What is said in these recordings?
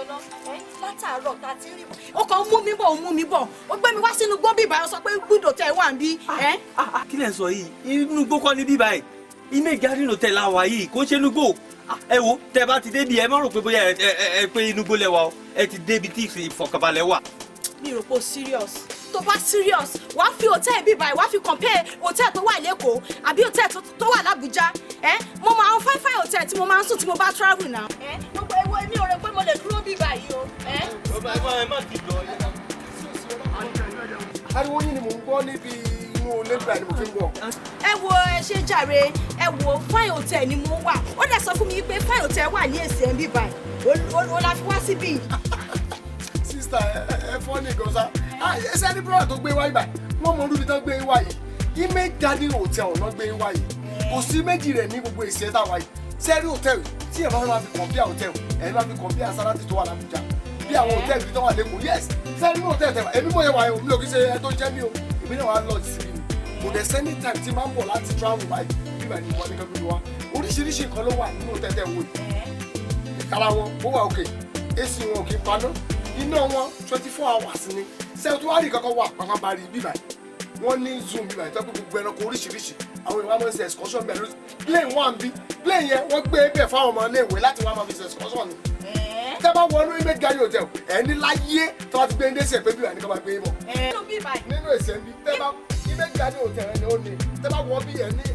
Lọ ẹ látàárọ̀ tá a ti rí, ó kàn ń mú mi bọ̀, ó mú mi bọ̀, ó gbé mi wá sínú igbó bíbá, ó sọ pé gbúdọ̀ tẹ wà ń bí ẹ. Kí lẹ̀ ń sọ yìí? Inú igbó kọ́ ni bíbá yìí. Image Garden Hotel la wà yìí, kò ń ṣe inú igbó. Ẹ wo, tẹ bá ti débi, ẹ má rò pé bóyá ẹ pé inú igbó lẹ wà o. Ẹ ti débi tí ìfọ̀kànbalẹ̀ wà. Mi rò pé o serious. Tó bá serious, wàá fi hòtẹ́ẹ̀lì bíbá yìí, wàá fi compare hòtẹ́ẹ̀lì tó wà lẹ́kọ̀ọ́ àbí hòtẹ́ẹ̀lì tó wà l'Ábùjá. Ẹ mo mọ àwọn fine fine hòtẹ́ẹ̀lì tí mo máa ń sùn tí mo bá travel náà. Ẹ gbogbo ewo, èmi ò rò pé mo lè dúró bíbá yìí o. Ẹ. Ẹ má ti lọ. Ariwo yín ni mò ń gbọ́ níbi inú ilé ìgbà ni mo fi ń bọ̀. Ẹ wo, ẹ ṣe jàre. Ẹ wo, fine hotel ni mo wà. Ó dẹ̀ sọ fún mi pé fine hotel wà ní èsì ẹ̀ ń bíbá yìí, ó la fi wá síbí. Sister, ẹ fọ́ ní gan sa. Ẹsẹ̀ ní brother tó gbé wáyé báyìí, wọ́n mọ orúbi tán gbé wáyé. Image Garden Hotel náà gbé wáyé, kò sí méjì rẹ̀ ní gbogbo èsì ẹ̀ tá a wáyé. Sẹ́rí hotel tí ẹ̀ bá máa fi compare hotel, ẹ̀ máa fi compare Sarati tó wà l'Abuja, bí àwọn hotel tó wà lẹ́kọ̀ọ́. Yes, sẹ́rí hotel tẹ̀ èmi mọ̀ yẹ wáyé o, mi ò kí ṣe ẹ tó jẹ́ mi o, èmi náà wà lọ síbi ni. Kò dẹ̀ sẹ́ni time tí máa ń bọ̀ láti travel báyìí, bíbá ni wọ́n ní kankan wá. Oríṣiríṣi nǹkan ló wà nínú hotel tẹ̀ wò yìí. Ìkara wọn ó wà òkè, AC wọn ò kí ń paná, iná wọn 24 hours ni. Sẹ́yìn tó wá rí kankan wà pàpà bá rí bíbá yìí, wọ́n ní zoo bíbá yìí tó pé gbogbo ẹranko oríṣiríṣi, àwọn èèyàn máa ń ṣe excursion bẹ́ẹ̀ lórí plane wà ń bí. Plane yẹn, wọ́n gbé bẹ́ẹ̀ fáwọn ọmọ iléèwé láti wá máa fi ṣe excursion ni. Tẹ́ bá wọnú Image Garden Hotel, ẹ̀ ní láyé tó bá ti gbé ní dẹ́sẹ̀ pé bíbá ní kọ́ máa gbé bọ̀ Nínú bíbá yìí. Nínú èsì ẹ̀ ń bí. Tẹ́ bá Image Garden Hotel ẹ̀ ní ó ní, tẹ́ bá wọ bí ẹ̀ ní,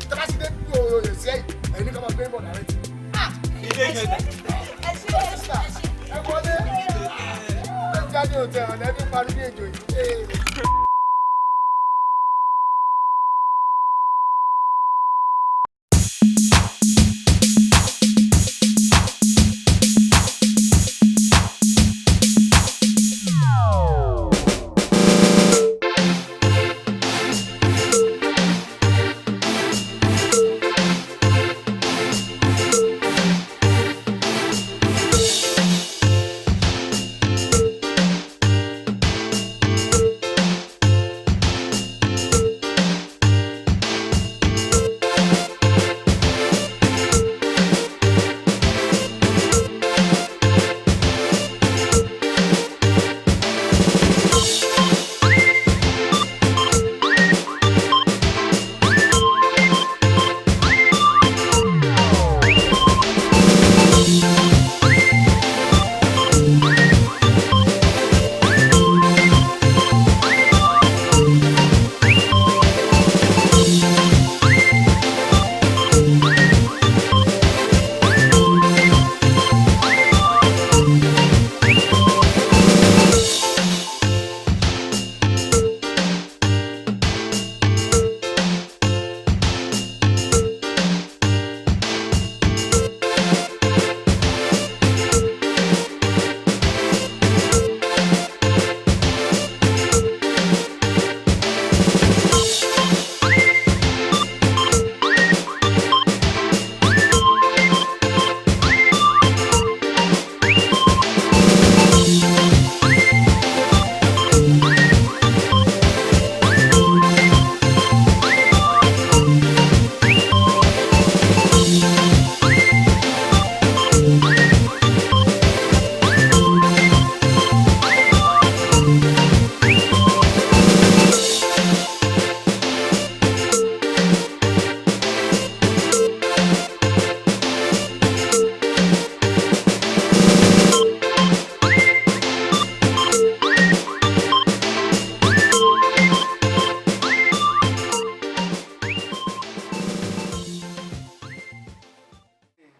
tẹ́ bá ti dé èsì ẹ̀ ẹ̀ ní kọ́ máa gbé bọ̀ direct. Ilé Ẹ ṣe, ẹ ṣe, ẹ ṣe. Ẹ wọlé Image Garden Hotel, ọ̀nà ẹbí parí ní èjò yìí.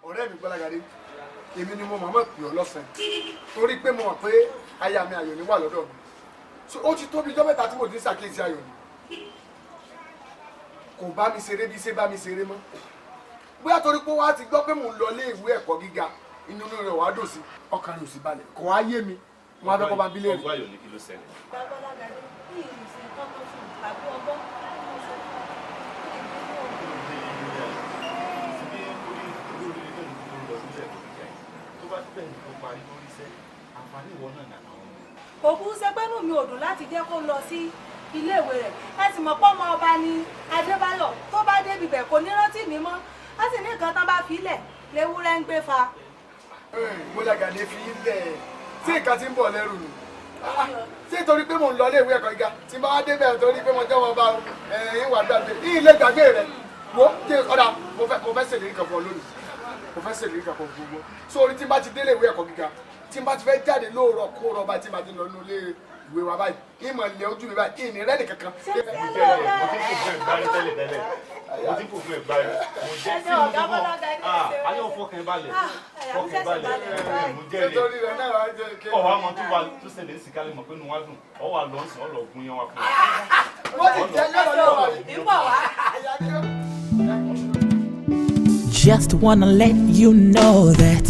Ọ̀rẹ́ mi Gbọ́lágadé, èmi ni mo màmá pè ọ́ lọ́sàn-án torí pé mo mọ̀ pé aya mi Ayọ̀ ni wà lọ́dọ̀ mi. So ó ti tóbi ijọ́ 3 tí mo ti ń ṣàkíyèsí Ayọ̀ ni kò bá mi ṣeré bí ṣe bá mi ṣeré mọ́, bóyá torí pé wàá ti gbọ́ pé mò ń lọ ilé ìwé ẹ̀kọ́ gíga, inú rẹ̀ wàá dùn sí, ọkàn rẹ̀ ò sì balẹ̀, kò wá yé mi. Wọn á fẹ́ kọ́ bá bílẹ̀ rẹ̀. Ọgbọ́n Ayọ̀ ní kí ló ṣẹlẹ̀? Gbàgbọ́lágadé ní ìrìnsẹ̀ kọ́kọ́ fún àbí ọgbọ́n. Síbí orí orí ilé ìlú tó ń lọ sílẹ̀ ẹ̀kọ́ gíga yìí, tó bá bẹ́ẹ̀ ni kó parí lórí iṣẹ́, àǹfààní ìwọ náà nà àwọn ọmọ. Kò kú ṣe pé inú mi ò dùn láti jẹ́ kó lọ sí iléèwé rẹ̀. Ẹ sì mọ̀ pé ọmọ ọba ni Adébáyọ̀, tó bá débi bẹ̀ kò ní rántí mi mọ́. Á sì ní nǹkan tán bá filẹ̀ léwúrẹ́ ń gbé fa. Bọ́lágadé fi í lẹ̀ tí nǹkan ti ń bọ̀ lẹ́rù nù. Ṣé torí pé mò ń lọ ilé ìwé ẹ̀kọ́ gíga tí n bá wá débẹ̀ torí pé mo jẹ́ wọn bá ẹ̀yìn wà gbàgbé ilé gbàgbé rẹ̀ wo ṣé ọ̀dà mo fẹ́ ṣèlérí kan fún ọ lónìí, mo fẹ́ ṣèlérí kan fún ọ gbogbo. Sórí tí n bá ti délé ìwé ẹ̀kọ́ gíga tí n bá ti fẹ́ jáde lóòrọ̀ kó rọ̀ báyìí tí n bá ti lọ nínú ilé ìwé wa báyìí ìmọ̀ ilẹ̀ ojú mi báyìí ìní rẹ́ nìkankan. Mo ti kò fún ẹ̀ gbárí tẹ́lẹ̀ tẹ́lẹ̀, mo ti kò fún ẹ̀ gbárí, mo jẹ́ sí mo ti bọ̀ ayọ̀ fọkàn balẹ̀, fọkàn balẹ̀, mo jẹ́ rẹ̀ ọ̀wá mọ tó wà tó ṣẹlẹ̀ sí kálí mọ̀ pé inú wa dùn ọ wà lọ́sàn-án ọ̀lọ́ gun yẹn wà fún un. Wọ́n ti jẹ́ yọ̀rọ̀ lọ́wọ́ yìí. Just wanna let you know that.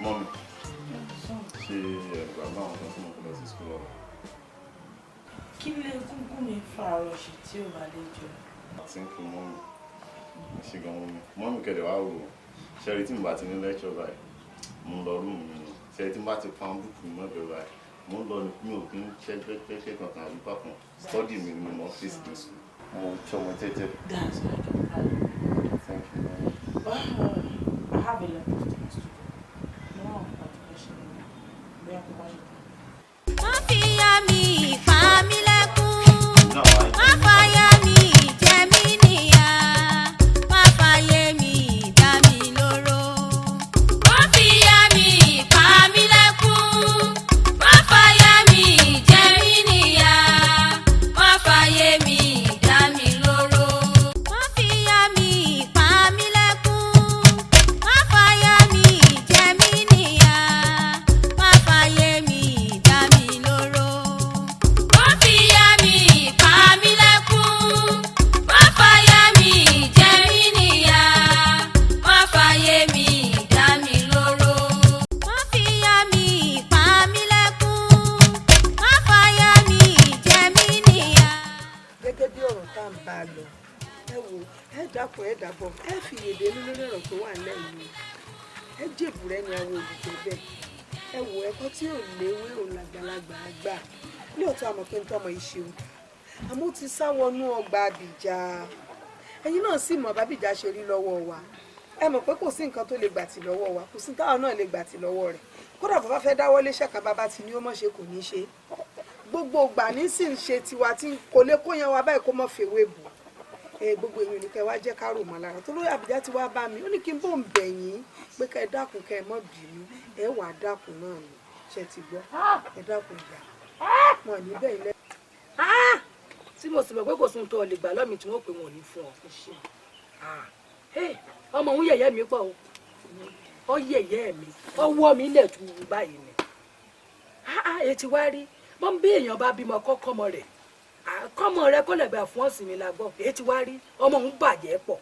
Mọ́mí, ṣé ẹ̀gbà bá àwọn kan tí mo kó lọ sí school ọ̀la? Kí lè gúngún mi fa àròṣì tí ò bá lè jọ? Thank you, mọ́mí. Ẹ ṣé gan, mọ́mí. Mọ́mí kẹ̀dẹ̀ wá wò ó. Ṣẹ́rí tí mo bá ti ní lecture báyìí, mo ń lọ room mi ni. Ṣẹ́rí tí mo bá ti pa book mi mọ́bẹ̀ báyìí, mo ń lọ ní mi ò kí ń ṣẹ́gbẹ́ṣẹ́ kankan àbí bákan. Study mi ni mo ọ́fíìsì ní school. Mo ṣọmọ jẹ́jẹ́. That's right. Thank you, mọ́mí. I have a lot of things to do. Mo wà nípa tó fẹ́ ṣe ní bóyá kó wá ṣe tán. Má fìyà mi pa mí lẹ́kún, má fàyà mi jẹ mí níyà, má fàyè mi dá mi lóró. Má fìyà mi pa mí lẹ́kún, má fàyà mi jẹ mí níyà, má fàyè mi dá mi lóró. Má fìyà mi pa mí lẹ́kún, má fàyà mi jẹ mí níyà, má fàyè mi dá mi lóró. Má fìyà mi pa mí lẹ́kún, má fàyà mi jẹ mí níyà, má fàyè mi dá mi lóró. Má fìyà mi pa mí lẹ́kún, má fàyà mi jẹ mí níyà. Gẹ́gẹ́ bí ọ̀rọ̀ tá à ń bá a lọ, ẹ wò, ẹ dákun, ẹ dábọ̀, ẹ fi èdè inú lórí ọ̀rọ̀ tó wà nílẹ̀ yìí. Ẹ jèbù rẹ ni àwọn olùjẹ bẹ́ẹ̀. Ẹ wò, ẹ̀kọ́ tí ò léwé òun làgbàlagbà á gbà. Lóòótọ́ àmọ́ pé ń tọ́mọ yìí ṣe o, àmọ́ ó ti sá wọnú ọgbà àbíjà. Ẹ̀yin náà sì mọ̀ bábíjà ṣe rí lọ́wọ́ wa. Ẹ mọ̀ pé kò sí nǹkan tó lè gbà tì lọ́wọ́ wa, kò sí táwọn náà lè gbà tì lọ́wọ́ rẹ̀. Kódà bàbá fẹ́ dáwọ́ léṣẹ́ kan, bàbá ti ní ó mọ̀ ṣe, kò ní ṣe. Gbogbo ìgbà ní sì ń ṣe tiwa tí kò lè kó yan wa báyìí kó mọ̀ fèwé bù. Ẹ gbogbo èèyàn ní kẹ́ wá jẹ́ ká rò mọ́ lára tó lóye. Àbíjà ti wá bá mi, ó ní kí n bò ń bẹ̀ yín pé kẹ́ ẹ dákun, kẹ́ ẹ mọ́ bínú. Ẹ wà á dákun náà ni, ṣe ti gbọ́? Ẹ dákun ìyá wọn ní bẹ́ẹ̀ ilẹ̀. Tí mo sì mọ̀ pé kò sóhun tó o lè gbà lọ́mì tí wọ́n pè wọ́n ní fún ọ. Ọmọ òun yẹ̀yẹ́ mi pọ̀ o, ọ yẹ̀yẹ́ mi, ọwọ́ mi lẹ̀ tu báyìí ni. Etí wá rí bọ́n bí èèyàn bá bímọ kọ́kọ́mọ rẹ̀ kọ́mọ rẹ kó lè gbà fún ọ̀sìn mi la gbọ́. Etí wá rí ọmọ òun bàjẹ́ pọ̀.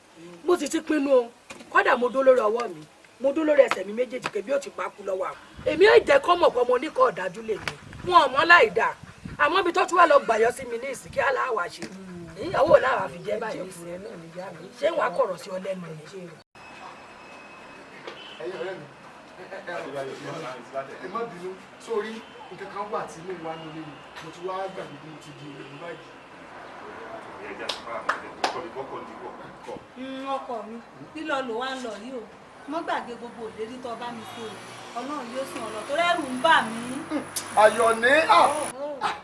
Mo sì ti pinnu o, kọ́dà mo dó lórí ọwọ́ mi, mo dó lórí ẹsẹ̀ mi méjèèjì kébí ó ti pa kú lọ́wọ́ àwọn. Èmi ò jẹ́ kọ́mọ̀ pọ̀ mo ní kọ́ ọ̀dájú lè mi wọn ò mọ́ láì dáa, àmọ́ ibi tó tún wà lọ gbàyọ sí mi ní ìsìnkí aláwa ṣe ìyàwó làwà fi jẹ́ báyìí, ṣé wàá kọ̀rọ̀ sí ọ lẹ́nu ni. Ẹ̀yin ọ̀rẹ́ mi, ẹ má bínú. Sórí nǹkan kan wà tí mo wà nílé mi, mo ti wá gbàgbé bí mo ti di ìlú báyìí. Ọkọ mi, lílọ ló wá ń lọ yìí o, mọ́ gbàgbé gbogbo ìlérí tó bá mi ṣe o. Ọlọ́run yóò sùn ọ̀rọ̀ tó rẹ́rù ń bà mí. Ayọ̀ ní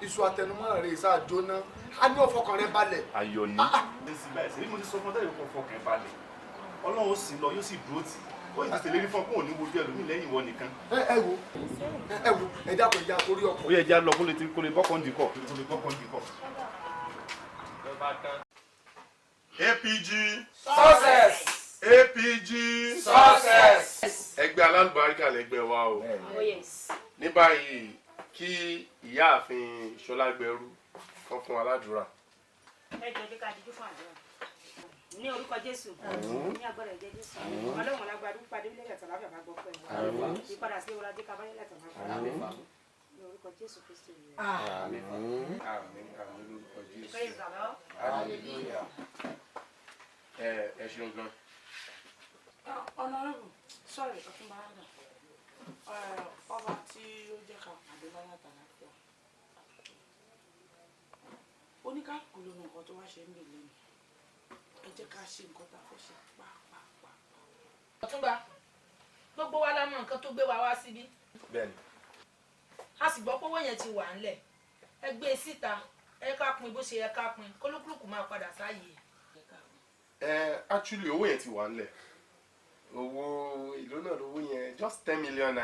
iṣu àtẹnumọ́ràn rẹ̀ ìṣá jóná, a ní ọ̀fọkàn rẹ balẹ̀. Ayọ̀ ní. Ṣé mo ti sọ fún ọ tẹ́lẹ̀ kó fọkàn balẹ̀? Ọlọ́run ó sì lọ, yóò sì dúró tì í. Ó sì ti ṣèlérí fún ọ pé òun ní wojú ẹlòmíì lẹ́yìn ìwọ nìkan. Ẹ wo, ẹ wo, ẹ dákun, ẹ já torí ọkọ. Ó yẹ já lọ kó lè bọ́kàn dìkọ̀. Kó lè bọ́kàn dìkọ̀. APG. Success. APG. Success. Ẹgbẹ́ alálùbáríkà lẹgbẹ́ wa o. Oh yes. Ní báyìí, kí ìyáàfin Ṣọlágbẹrú kan fún aládùúrà. Ẹ jọ̀ọ́, jẹ́ ká dijú fún àdúrà. Ní orúkọ Jésù, ní agbára ẹ̀jẹ̀ Jésù, Ọlọ́run alágbára pàdé nílẹ̀ àtàláfíà bá gbọ́ pẹ́ Àmín. ìpadà sí ìwọlá jẹ́ ká bá nílẹ̀ àtàláfíà ní orúkọ Jésù Kristi. Àmín, àmín, àmín lórúkọ Jésù. Praise the Lord. Hallelujah. Ẹ ṣeun gan. Honorable, sorry, Ọ̀túnba Adam, ọba tí ó jẹ́ ká pàdé láyé àtàlàfíà. Oníkálukú ló mọ nǹkan tó wá ṣe ń bì lẹ́nu. Ẹ jẹ́ ká ṣe nǹkan tá a fẹ́ ṣe pàápàá. Ọ̀túnba, gbogbo wa la mọ nǹkan tó gbé wa wá síbí. Bẹ́ẹ̀ni. A sì gbọ́ pé owó yẹn ti wà ńlẹ̀. Ẹ gbé e síta, ẹ ká pín bó ṣe yẹ ká pín, kólúkúlùkù máa padà sáàyè. Ẹ actually, owó yẹn ti wà ńlẹ̀. Owó ìlú náà lówó yẹn, just ₦10 million.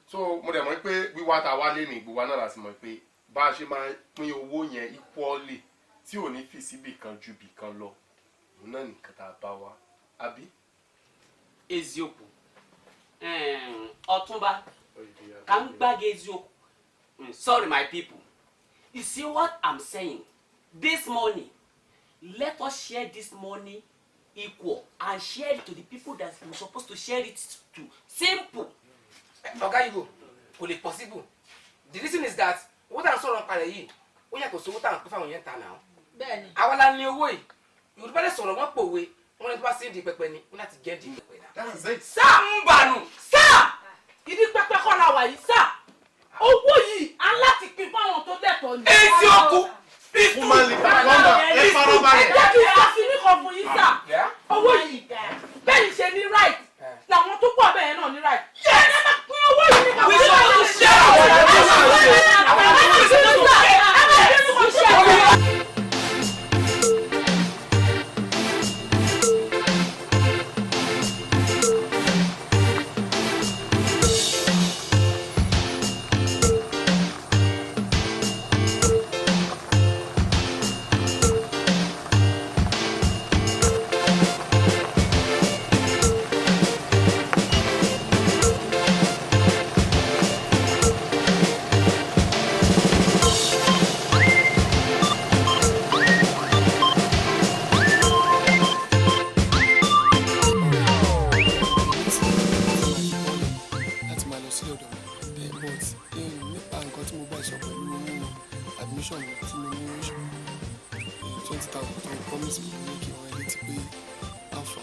So mo dẹ̀ mọ̀ pé wíwá tá a wá lé ní gbogbo wa náà láti mọ̀ pé bá a ṣe máa pín owó yẹn equally tí ò ní fi síbì kan ju bì kan lọ, òun náà nìkan tá a bá wa, àbí? Eziokwu. Ọ̀túnba, ka m gba gị eziokwu. Sorry, my people, you see what I'm saying? This money, let us share this money equal and share it to the people that we supposed to share it to. Simple. Ọ̀gá Igbo, kò lè possible. The reason is that owó tá à ń sọ̀rọ̀ nípa rẹ̀ yìí, ó yàtọ̀ sí owó tá à ń pín fáwọn yẹn ta náà. Bẹ́ẹ̀ni. Àwa la ní owó yìí. Yorùbá lè sọ̀rọ̀, wọ́n pòwe, wọ́n ní tó bá sí ìdí pẹpẹ ni wọ́n láti jẹ́ ìdí pẹpẹ náà. That's it. Sá ń bànú sá, ìdí pẹpẹ kọ́ la wà yìí sá. Owó yìí á láti pín fáwọn tó lẹ́tọ̀ọ́ ni. Etí okú. Woman leader, calm ẹ farabalẹ̀. Ẹ jẹ́ kí n sọ sí ní kan fún yín sá. Owó yìí, bẹ́ẹ̀ ṣe ní right làwọn tó pọ̀ bẹ́ẹ̀ náà ní right. Yẹ ẹ máa pín owó yìí nípa We supposed to share. Láti máa lọ sí ọ̀dọ̀ mi, but nípa nǹkan tí mo bá sọ pẹ̀lú owó admission mi tí mo ní 20,000 tó promise mi, ní kí wọ́n létí pé alpha.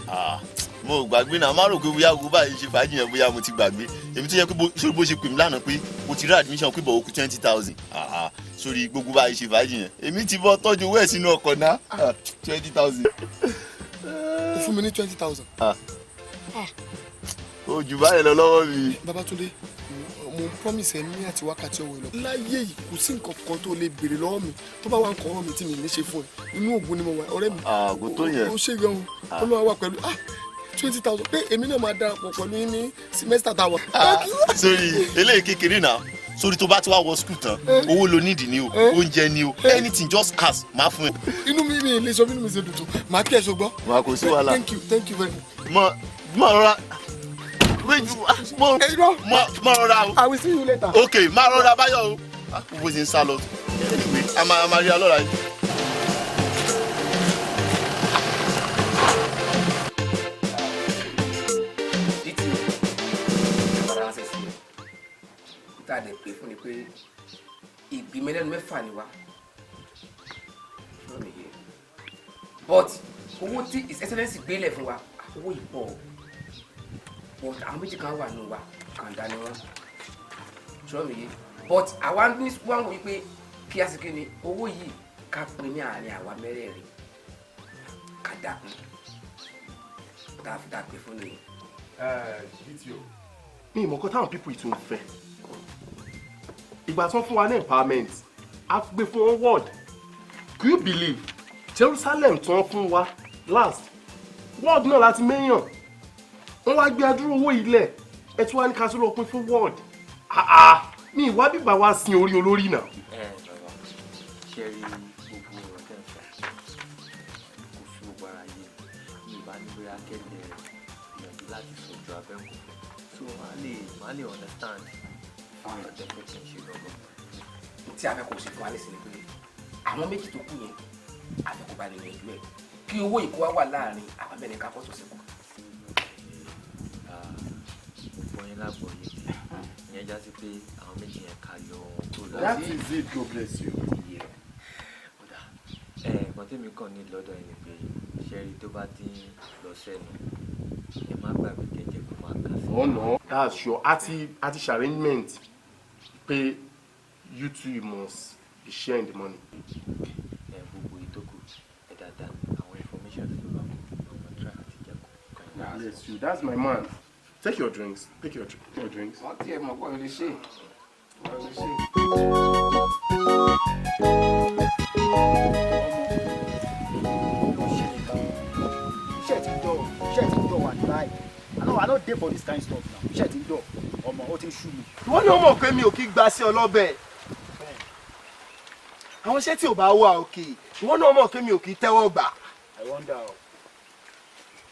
Ah, mo gbàgbé náà. Má rò pé bóyá gbogbo báyìí ṣe fàájì yẹn, bóyá mo ti gbàgbé. Èmi tó yẹ pé sórí bó ṣe pè mí lánàá pé mo ti rí admission, pé bọ̀ ó kù 20,000, sórí gbogbo báyìí ṣe fàájì yẹn, èmi ti bọ́ tọ́jú owó ẹ̀ sínú ọkọ̀ náà, 20,000. Ó fún mi ní 20,000. Ó jù báyìí lọ lọ́wọ́ mi. Babatunde, mo promise ẹ ní àti wákàtí ọwọ́ ẹ lọ láyé yìí, kò sí nǹkan kan tó lè béèrè lọ́wọ́ mi tó bá wà ń kọ́ ọwọ́ mi tí mi ní ṣe fún ẹ. Inú ògùn ni mo wà, ọ̀rẹ́ mi. Kò tó yẹn. Ó ṣe gan o. Olúwa wà pẹ̀lú 20,000 pé èmi náà máa darapọ̀ pẹ̀lú yín ní semester tá a wà. Sórí eléyìí kékeré náà, sórí tó bá ti wá wọ school tán, owó ló nídìí ni o, oúnjẹ ni o, anything, just ask, máa fún ẹ. Inú mi mi lè sọ bí inú mi ṣe dùn tó. Màá kí ẹ ṣùgbọ́n. Màá, kò sí wàhálà. Thank you, thank you very much. Mọ mọ rọra mọ mọ rọra o. I will see you later. Ok, máa rọra báyọ̀ o. Bó ṣe ń sá lọ. Anyway, a máa rí alọ́ra yìí. Dítì ọ̀rọ̀ ránṣẹ́ sí mi tá a lè pè fún ni pé ìgbìmọ̀ ẹlẹ́nu mẹ́fà ni wá ṣọ́ọ́ mi yé, but owó tí His Excellency gbélé fún wa, owó yìí pọ̀ o, but àwọn méjì kan wà nù wa, kàńdá ni wọ́n, ṣọ́ọ́ mi yé, but àwa ní wọ́n wò wípé kí a sì kí ni owó yìí ká pín ní àárín àwa mẹ́rẹ̀ẹ̀rin, ká dákun tá a fi dá pé fún nìyẹn. DTO, mi ìmọ̀ kan táwọn people yìí tún fẹ́. Ìgbà tí wọ́n fún wa ní empowerment, a gbé fún wọn ward. Could you believe, Jerusalem tí wọ́n fún wa last, ward náà láti méyàn. Wọ́n wá gbé adúrú owó ilẹ̀ ẹ tí wọ́n á ní ká tó lọ pín fún ward. Ah ah, mi ìwà bíbá wa sin orí olórí náà. Ẹ bàbá, ṣe rí gbogbo ọ̀rọ̀ tẹ́ ń sọ, kò fi gbogbo ara yé mi. Ìbá ní bóyá kẹ́lẹ́ gbìyànjú láti sọ ju abẹ́ǹkò fẹ́, so màá lè understand ọ̀rọ̀ tẹ́ fẹ́ kí n ṣe gangan. Tí a fẹ́ kó ṣe fún wa nísìnyí pé àwọn méjì tó kù yẹn, a fẹ́ kó bá lè yanjú ẹ̀, kí owó ìkó wa wà láàrin àwọn mẹ́rin ká kọ́ tó ṣe kù. Mo gbọ́ yín lágbọ̀ọ́yé. Ìyẹn já sí pé àwọn méjì yẹn, ká yọ wọn kúrò. That is it. God bless you. Kódà ẹ, nǹkan tẹ́mi kàn ní lọ́dọ̀ yín ni pé, ṣẹ́rí tó bá ti ń lọ sẹ́nu, ẹ má gbàgbé kẹjẹ kó máa kà sí. Oh no, that's sure. Àti ṣe arrangement pé you two must be sharing the money. Ẹ gbogbo ìtókù ẹ dáadáa, àwọn information tó bá kú, àwọn try àti jẹ́ kó kàn yín. Bless you, that's my man. Take your drinks, take your drinks. Wọ́n tiẹ̀ mọ̀ pọ̀ lè ṣe, wọ́n lè ṣe. Iṣẹ́ ti ń dọ̀, iṣẹ́ ti ń dọ̀ wà ní báyìí. I no dey for this kind stuff now. Iṣẹ́ ti ń dọ̀, ọmọ, ó ti ń sú mi. Wọ́n ní ó mọ̀ pé mi ò kí gba sí ọlọ́bẹ̀. Àwọn iṣẹ́ tí ò bá wà òkè, ìwọ náà mọ̀ pé mi ò kí tẹ́wọ́ gbà. I wonder o.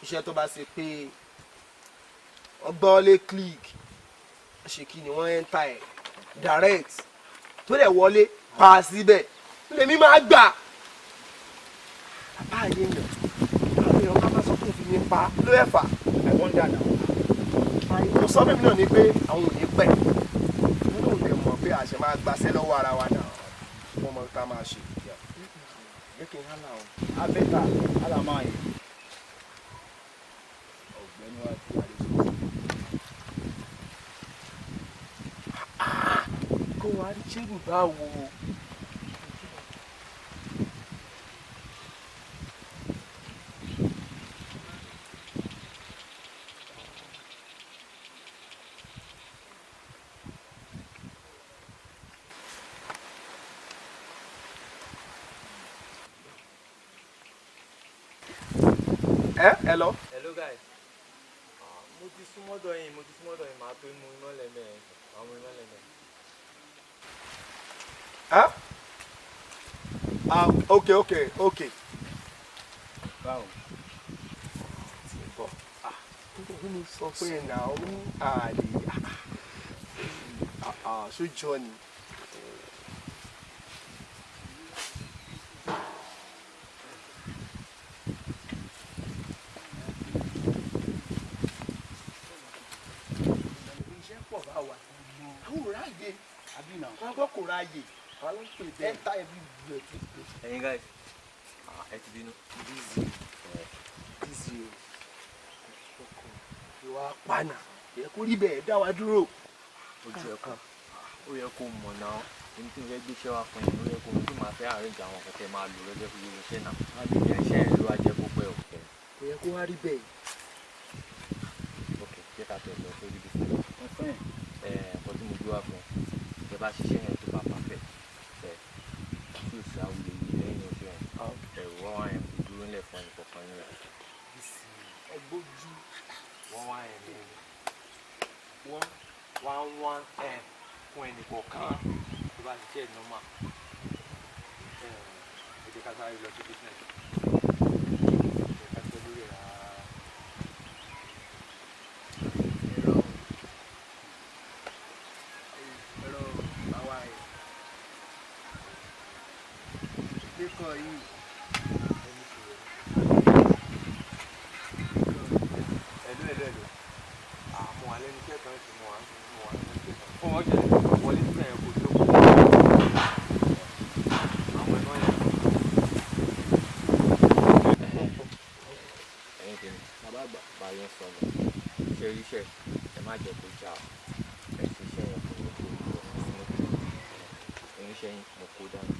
Iṣẹ́ tó bá ṣe pé ọgbọ́n lé click ṣe kí ni wọ́n enter ẹ̀ direct tó lẹ̀ wọlé pa síbẹ̀ lèmi máa gbà. Bàbá yẹn yàn, àwọn èèyàn ká máa sọ fún òfin mi pa ló ẹ̀ fà. I wonder now. Mo sọ fún mi náà ni pé àwọn ò ní pẹ́. Mo náà lè mọ̀ pé àṣẹ máa gbaṣẹ́ lọ́wọ́ ara wa náà. Wọ́n mọ tá a máa ṣe. Jẹ́ kí n hálà o. Abẹ́ta, hálà máa yẹ. Ọ̀gbẹ́ni wa ti wà lóṣù. Kó wa rí ṣéèbù bá wo. Ẹ hello. Hello guys. Mo ti súnmọ́ dọ̀ yín, mo ti súnmọ́ dọ̀ yín, màá tó mú iná lẹ́mẹ̀ẹ́, màá mú iná lẹ́mẹ̀ẹ́. Huh? Ah, okay. Báwo? Ti bọ̀. Ah, nítorí mi sọ pé náà ó ní àlè. Ah, ah, ṣó jọ ni. Iṣẹ́ pọ̀ bá wa. Àwọn ò ráàyè. Wọ́n gbọ́ kò ráàyè. Àwọn ló ń pè bẹ́ẹ̀. Enter everywhere to go. Ẹ̀yin guys, ẹ ti bínú. Busy. Busy o. Ìwà pàànà. Yẹ kó rí bẹ́ẹ̀ dá wa dúró. Ojú ẹ̀kọ́, ó yẹ kó mọ̀ náà. Èmi tí mo fẹ́ gbéṣẹ́ wá fún yín, ó yẹ kó mọ̀ pé màá fẹ́ arrange àwọn nǹkan tẹ́ máa lò lọ́jọ́ fún gbogbo iṣẹ́ náà. Irinṣẹ́ yẹn ló wá jẹ́ kó pẹ́ o. Kò yẹ kó wá rí bẹ́ẹ̀. Ok, jẹ́ ká tẹ̀ lọ sórí business. Ẹ̀ nǹkan tí mo gbé wá fún ẹ, tẹ bá ṣiṣẹ́ yẹn tó bá perfect, ẹ̀ tí ò sí awuyewuye lẹ́yìn ọjọ́ yẹn, ẹ̀ wọ́n wá yẹn kò dúró nílẹ̀ fún ẹnì kọ̀ọ̀kan yín rẹ̀. Ẹ gbójú. Wọ́n wá yẹn ní one one one ẹ̀ fún ẹnì kọ̀ọ̀kan tó bá ṣiṣẹ́ normal. Ẹ̀ ẹ jẹ́ ká sáré lọ sí business. Ẹ jẹ́ ká pẹ́ lórí ẹ̀ rárá. Ẹ̀rọ àwa ẹ̀. Lẹ́kọ̀ọ́ yìí. Hello, hello, hello. Àmọ́ alẹ́ ní iṣẹ́ kan ṣe mọ́ wa, mọ́ wa ní iṣẹ́ kan. Fún wọn jẹ́ wọlé síbẹ̀ yẹn kò jókòó. Àwọn ẹ̀nà yẹn. Ẹ̀yin tèmi, bàbá àgbà bá yẹn sọ lọ. Ṣé iṣẹ́ ẹ má jẹ́ kó já o. Ẹ ṣe iṣẹ́ yẹn fún mi kó lọ smoothly. Irinṣẹ́ yín mo kó dání.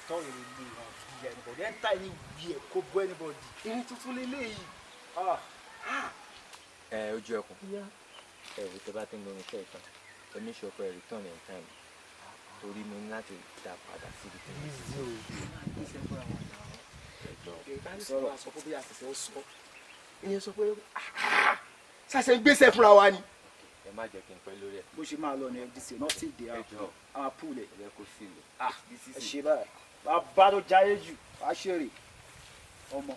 Tọ́ ìrìn lè hàn bí anybody enter anywhere kó bọ́ anybody. Irin tuntun leléyìí. Ẹ ojú ẹkùn. Ẹ wò, tẹ bá ti ń lo irinṣẹ́ ìtàn, ẹ make sure pé ẹ return in time. Torí mo ní láti dá padà síbi tí mo Busy o. Sọ̀rọ̀. Sọ fún bí àṣìṣe ń sọ. Ìyẹn sọ pé ṣàṣẹ ń gbéṣẹ́ fúnra wa ni. Ẹ má jẹ́ kí n pẹ́ lórí ẹ̀. Bó ṣe máa lọ ní FDC, nothing dey happen. Àwọn pool ẹ̀. Ẹ jẹ́ kó sí lò. Ah, ẹ ṣe báyìí. Bàbá tó jáyé jù, wàá ṣèrè. Ọmọ.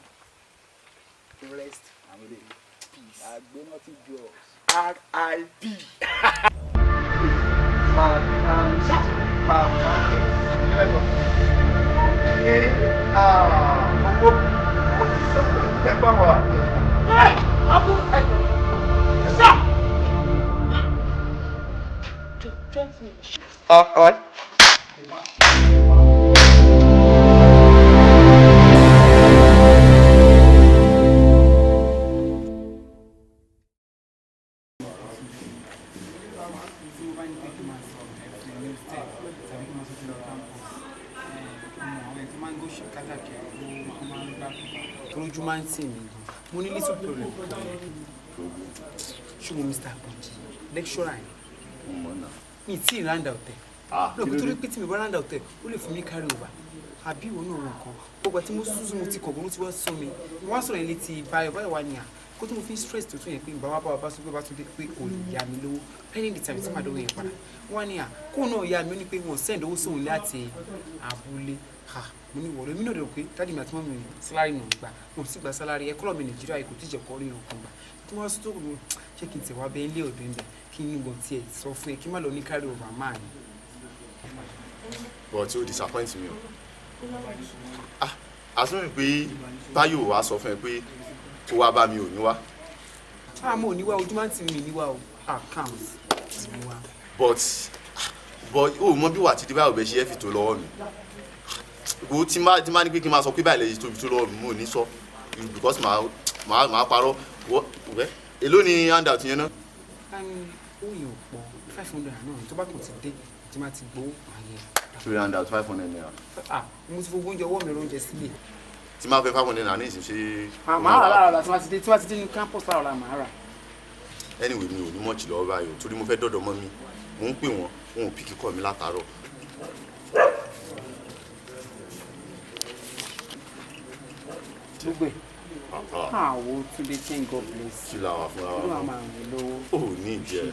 Rest Àwọn ilé. peace. Àgbẹ̀ nothing do us. R.I.P. Mama, owó ẹ bá wa. Abu, ẹ sá. 20. All right. Tí mo bá ní pé kí n máa sọ ẹ̀fìn ní hostel tàbí kí n máa sọ ti lọ campus, ọmọ àwọn ẹni tó máa ń gòṣì kákàkiri ló máa ń gbà torójú máa ń tì mí gan. Mo ní little problem kan. Ṣùgbọ́n Mr. Akanji, lecturer yẹn, mi tí ì round out ẹ̀ lóògùn torí pé tí mi bá round out ẹ̀, ó lè fún mi carry over àbí ìwọ náà. Wọn kan gbogbo àti mo sùn, mo ti kọ̀ọ̀kan, mo ti wá sọ mi wọ́n á sọ̀rọ̀ yẹn létí Báyọ̀. Báyọ̀ wá ní à kó tí mo fi ń stress tó tún yẹn pé bàbá bàbá bá sọ pé bá tún dé pé kò lè yá mi lówó pending the time tí màá dánwó yẹn padà. Wọ́n ní à kó náà yá mi, ó ní pé wọ́n send owó sóun láti abúlé. Ha, mo ní wọ̀rọ̀ èmi náà dẹ̀ pé daddy mi àti mummy mi, salary náà gbà, wọn sì gba salary ẹ̀kọ́ mi Nàìjíríà kò tí jẹ́ kọ́ rí ọkàn gbà tí wọ́n sọ tó kò mí. Ṣé kí n tẹ̀ wá bẹ́ẹ̀ lé ọ̀dọ̀ ẹ̀ bẹ̀ kí n gbọ̀n tiẹ̀ sọ fún ẹ kí n má lọ ní carry over máa ní. But ó disappoint mi o. Ah, asúnmi pé Báyọ̀ wá sọ fún ẹ pé kó wá bá mi, ò ní wá. Ah, mo ò ní wá, ojú máa ń tì mí ní wá o. Ah, count ní wá. But ó mọ bí wà á ti dé báyọ̀ bẹ́ẹ̀ ṣe é fi tó lọ́wọ́ mi wo tí má ní pé kí n máa sọ pé báyìí lè tóbi tó lọ́wọ́ mi, mo ò ní sọ because màá parọ́ wẹ́. Èló ni handout yẹn náà? Ó yẹn ò pọ̀, 500 náà. Tó bá kàn ti dé tí má ti gbowó, màá yẹ. Torí handout ₦500? Ah, mo ti fowó oúnjẹ ọwọ́ mi oúnjẹ sílẹ̀. Tí máa fẹ́ ₦500 ní ìsìn ṣe. Màá rà lára tí má ti dé, tí má ti dé ní campus lára la màá rà. Anyway, mi ò ní much lọ́wọ́ báyìí o, torí mo fẹ́ dọ̀dọ̀ mọ́ mi, mò ń pè wọ́n, wọn ò pick call mi látàárọ̀. Gbogbo ẹ̀ àwo Túndé, thank God bless. Kí la wà fúnra wa? Olúwa máa ràn ẹ́ lọ́wọ́. Ó ní ìjẹ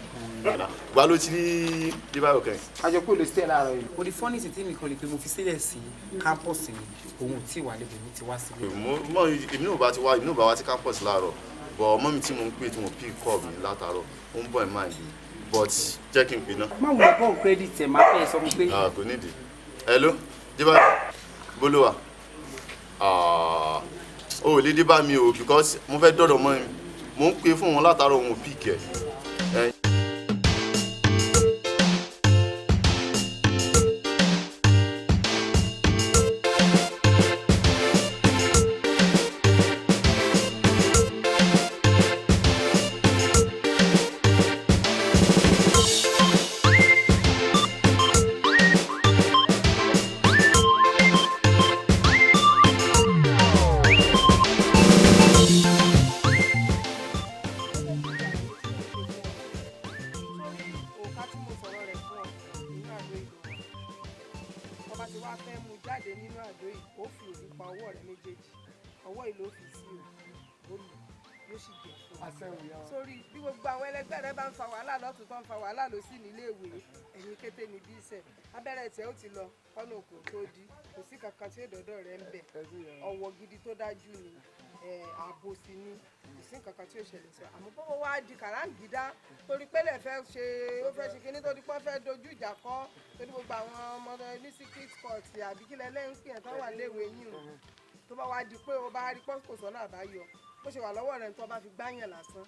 gba ló ti rí Débáyọ̀ kẹ́hìn. Àjọ pé olè sílẹ̀ láàárọ̀ yìí. O di fọ́nìsì tí mi kan lè pe mo fi sílẹ̀ sí campus ni, òun ò tí ì wà lẹ́bẹ̀ẹ́ mi ti wá sílẹ̀. Mọ èmi náà bá ti wá, èmi náà bá wá sí campus láàárọ̀, but ọmọ mi tí mo ń pè tí mo pick call mi látàárọ̀, ó ń bọ̀ ẹ̀ máa yìí, but jẹ́ kí n pè náà. Má wùlẹ̀ bọ́ọ̀ credit ẹ̀, máa fẹ́ sọ fún pé. Ah, kò nídìí. Hello, Débáyọ̀, bólúwà. Ah, o ò lè dé bá mi o because mo fẹ́ dọ̀dọ̀ mọ́ mi, mo ń pè fún wọn látàárọ̀, òun ò pick ẹ̀. Òkà tí mo sọ̀rọ̀ rẹ̀ fún ọ nínú àdó ìlú wa, ọba tí wàá fẹ́ mú jáde nínú àdó yìí, ó fi òrí pa ọwọ́ rẹ̀ méjèèjì, ọwọ́ yìí ló fi sí o, ó lù yóò sì jẹ́ fún ọ. Sórí bí gbogbo àwọn ẹlẹgbẹ́ rẹ bá ń fa wàhálà lọ́tún, tó ń fa wàhálà lọ́sì níléèwé, ẹ̀yìn kété ní bí ìṣẹ̀ abẹ́rẹ́ tẹ̀ ó ti lọ kọ́nà òkò tó di, kò sí kankan tí èdòdó rẹ̀ ń bẹ̀. Ọwọ́ gidi tó dájú ni, ààbò sí ni, kò sí nǹkan kan tí ó ṣẹlẹ̀ sọ. Àmọ́ bọ́wọ́ wá di kàráǹgídá torí pé lè fẹ́ ṣe, ó fẹ́ ṣe kinní tó di pọ́n fẹ́ dojú ìjà kọ́, torí gbogbo àwọn ọmọ ní secret court àbí kílẹ̀ lẹ́yìn pé ẹ̀ tó wà léèwé yín o, tó bá wá di pé o bá rí pọ́n kò sọ́nà àbáyọ, bó ṣe wà lọ́wọ́ rẹ̀ tó bá fi gbáyàn lásán,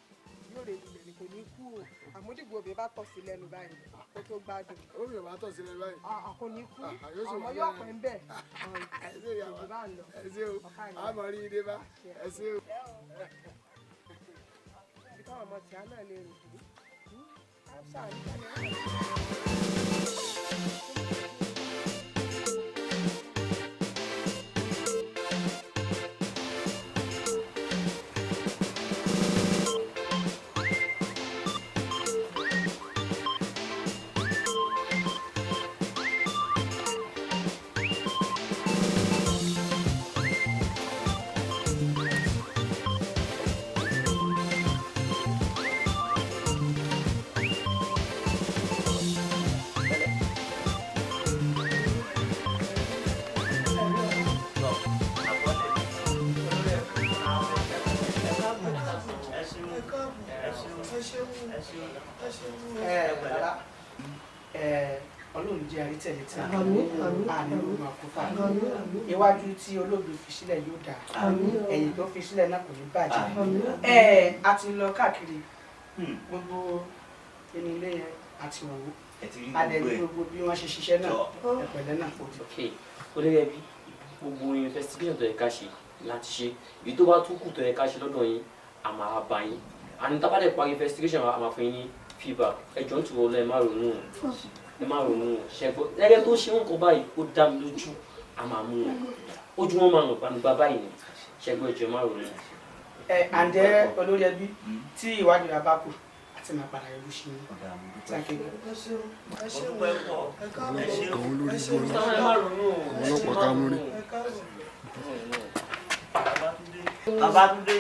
yóò rè lulẹ̀ ni, kò ní kú o. Àmúdìgbò òbí bá tọ̀ sí lẹ́nu báyìí kó tó gbádùn. Omi ò bá tọ̀ sí lẹ́nu báyìí. Kò ní kú, àmọ́ yóò pẹ́ ń bẹ̀. Ẹ ṣe ìyàwó, ẹ ṣe o, a mọ̀ rí ilé bá, ẹ ṣe o. Ibi táwọn ọmọ tìá náà lè rìn dé á ṣàánú. Ẹ bàbá ẹ, Ọlọ́run jẹ́ àrítẹ̀lé tí a Àmín, àmín, àní ló máa kó fà. Àmín, àmín. Iwájú tí olóògbé fi sílẹ̀ yóò dáa. Àmín. Ẹ̀yìn tó fi sílẹ̀ náà kò ní bàjẹ́. Àmín. Ẹ a ti lọ káàkiri gbogbo inú ilé yẹn àti wò ó. Ẹ ti rí A dẹ̀ gbogbo rí ẹ̀. Gbogbo bí wọ́n ṣe ṣiṣẹ́ náà, ẹ pẹ̀lẹ́ náà. Ok, olórí ẹbí, gbogbo investigation tó yẹ ká ṣe láti ṣe, èyí tó bá tún kù tó yẹ ká ṣe lọ́dọ̀ yín, a máa bá yín. Àní tá a bá dẹ̀ parí investigation, a máa fún yín ní Feedback. Ẹ jọ̀ọ́ nítorí Ọlọ́run, ẹ má ronú o. Ẹ má ronú o. Ṣẹ́gbọ́. Ẹgbẹ́ tó ṣe nǹkan báyìí, ó dá mi lójú. A máa mú wọn. Ojú wọn máa hàn gbangba báyìí ni. Ṣẹ́gbọ́, ẹ jọ̀ọ́, ẹ má ronú. Ẹ àǹdẹ olórí ẹbí, tí ìwádìí rẹ bá kù àti máa padà yọjú sí i. Thank you. Àwọn olórí ibú ọlọ́pàá ká mú rí. Babátúndé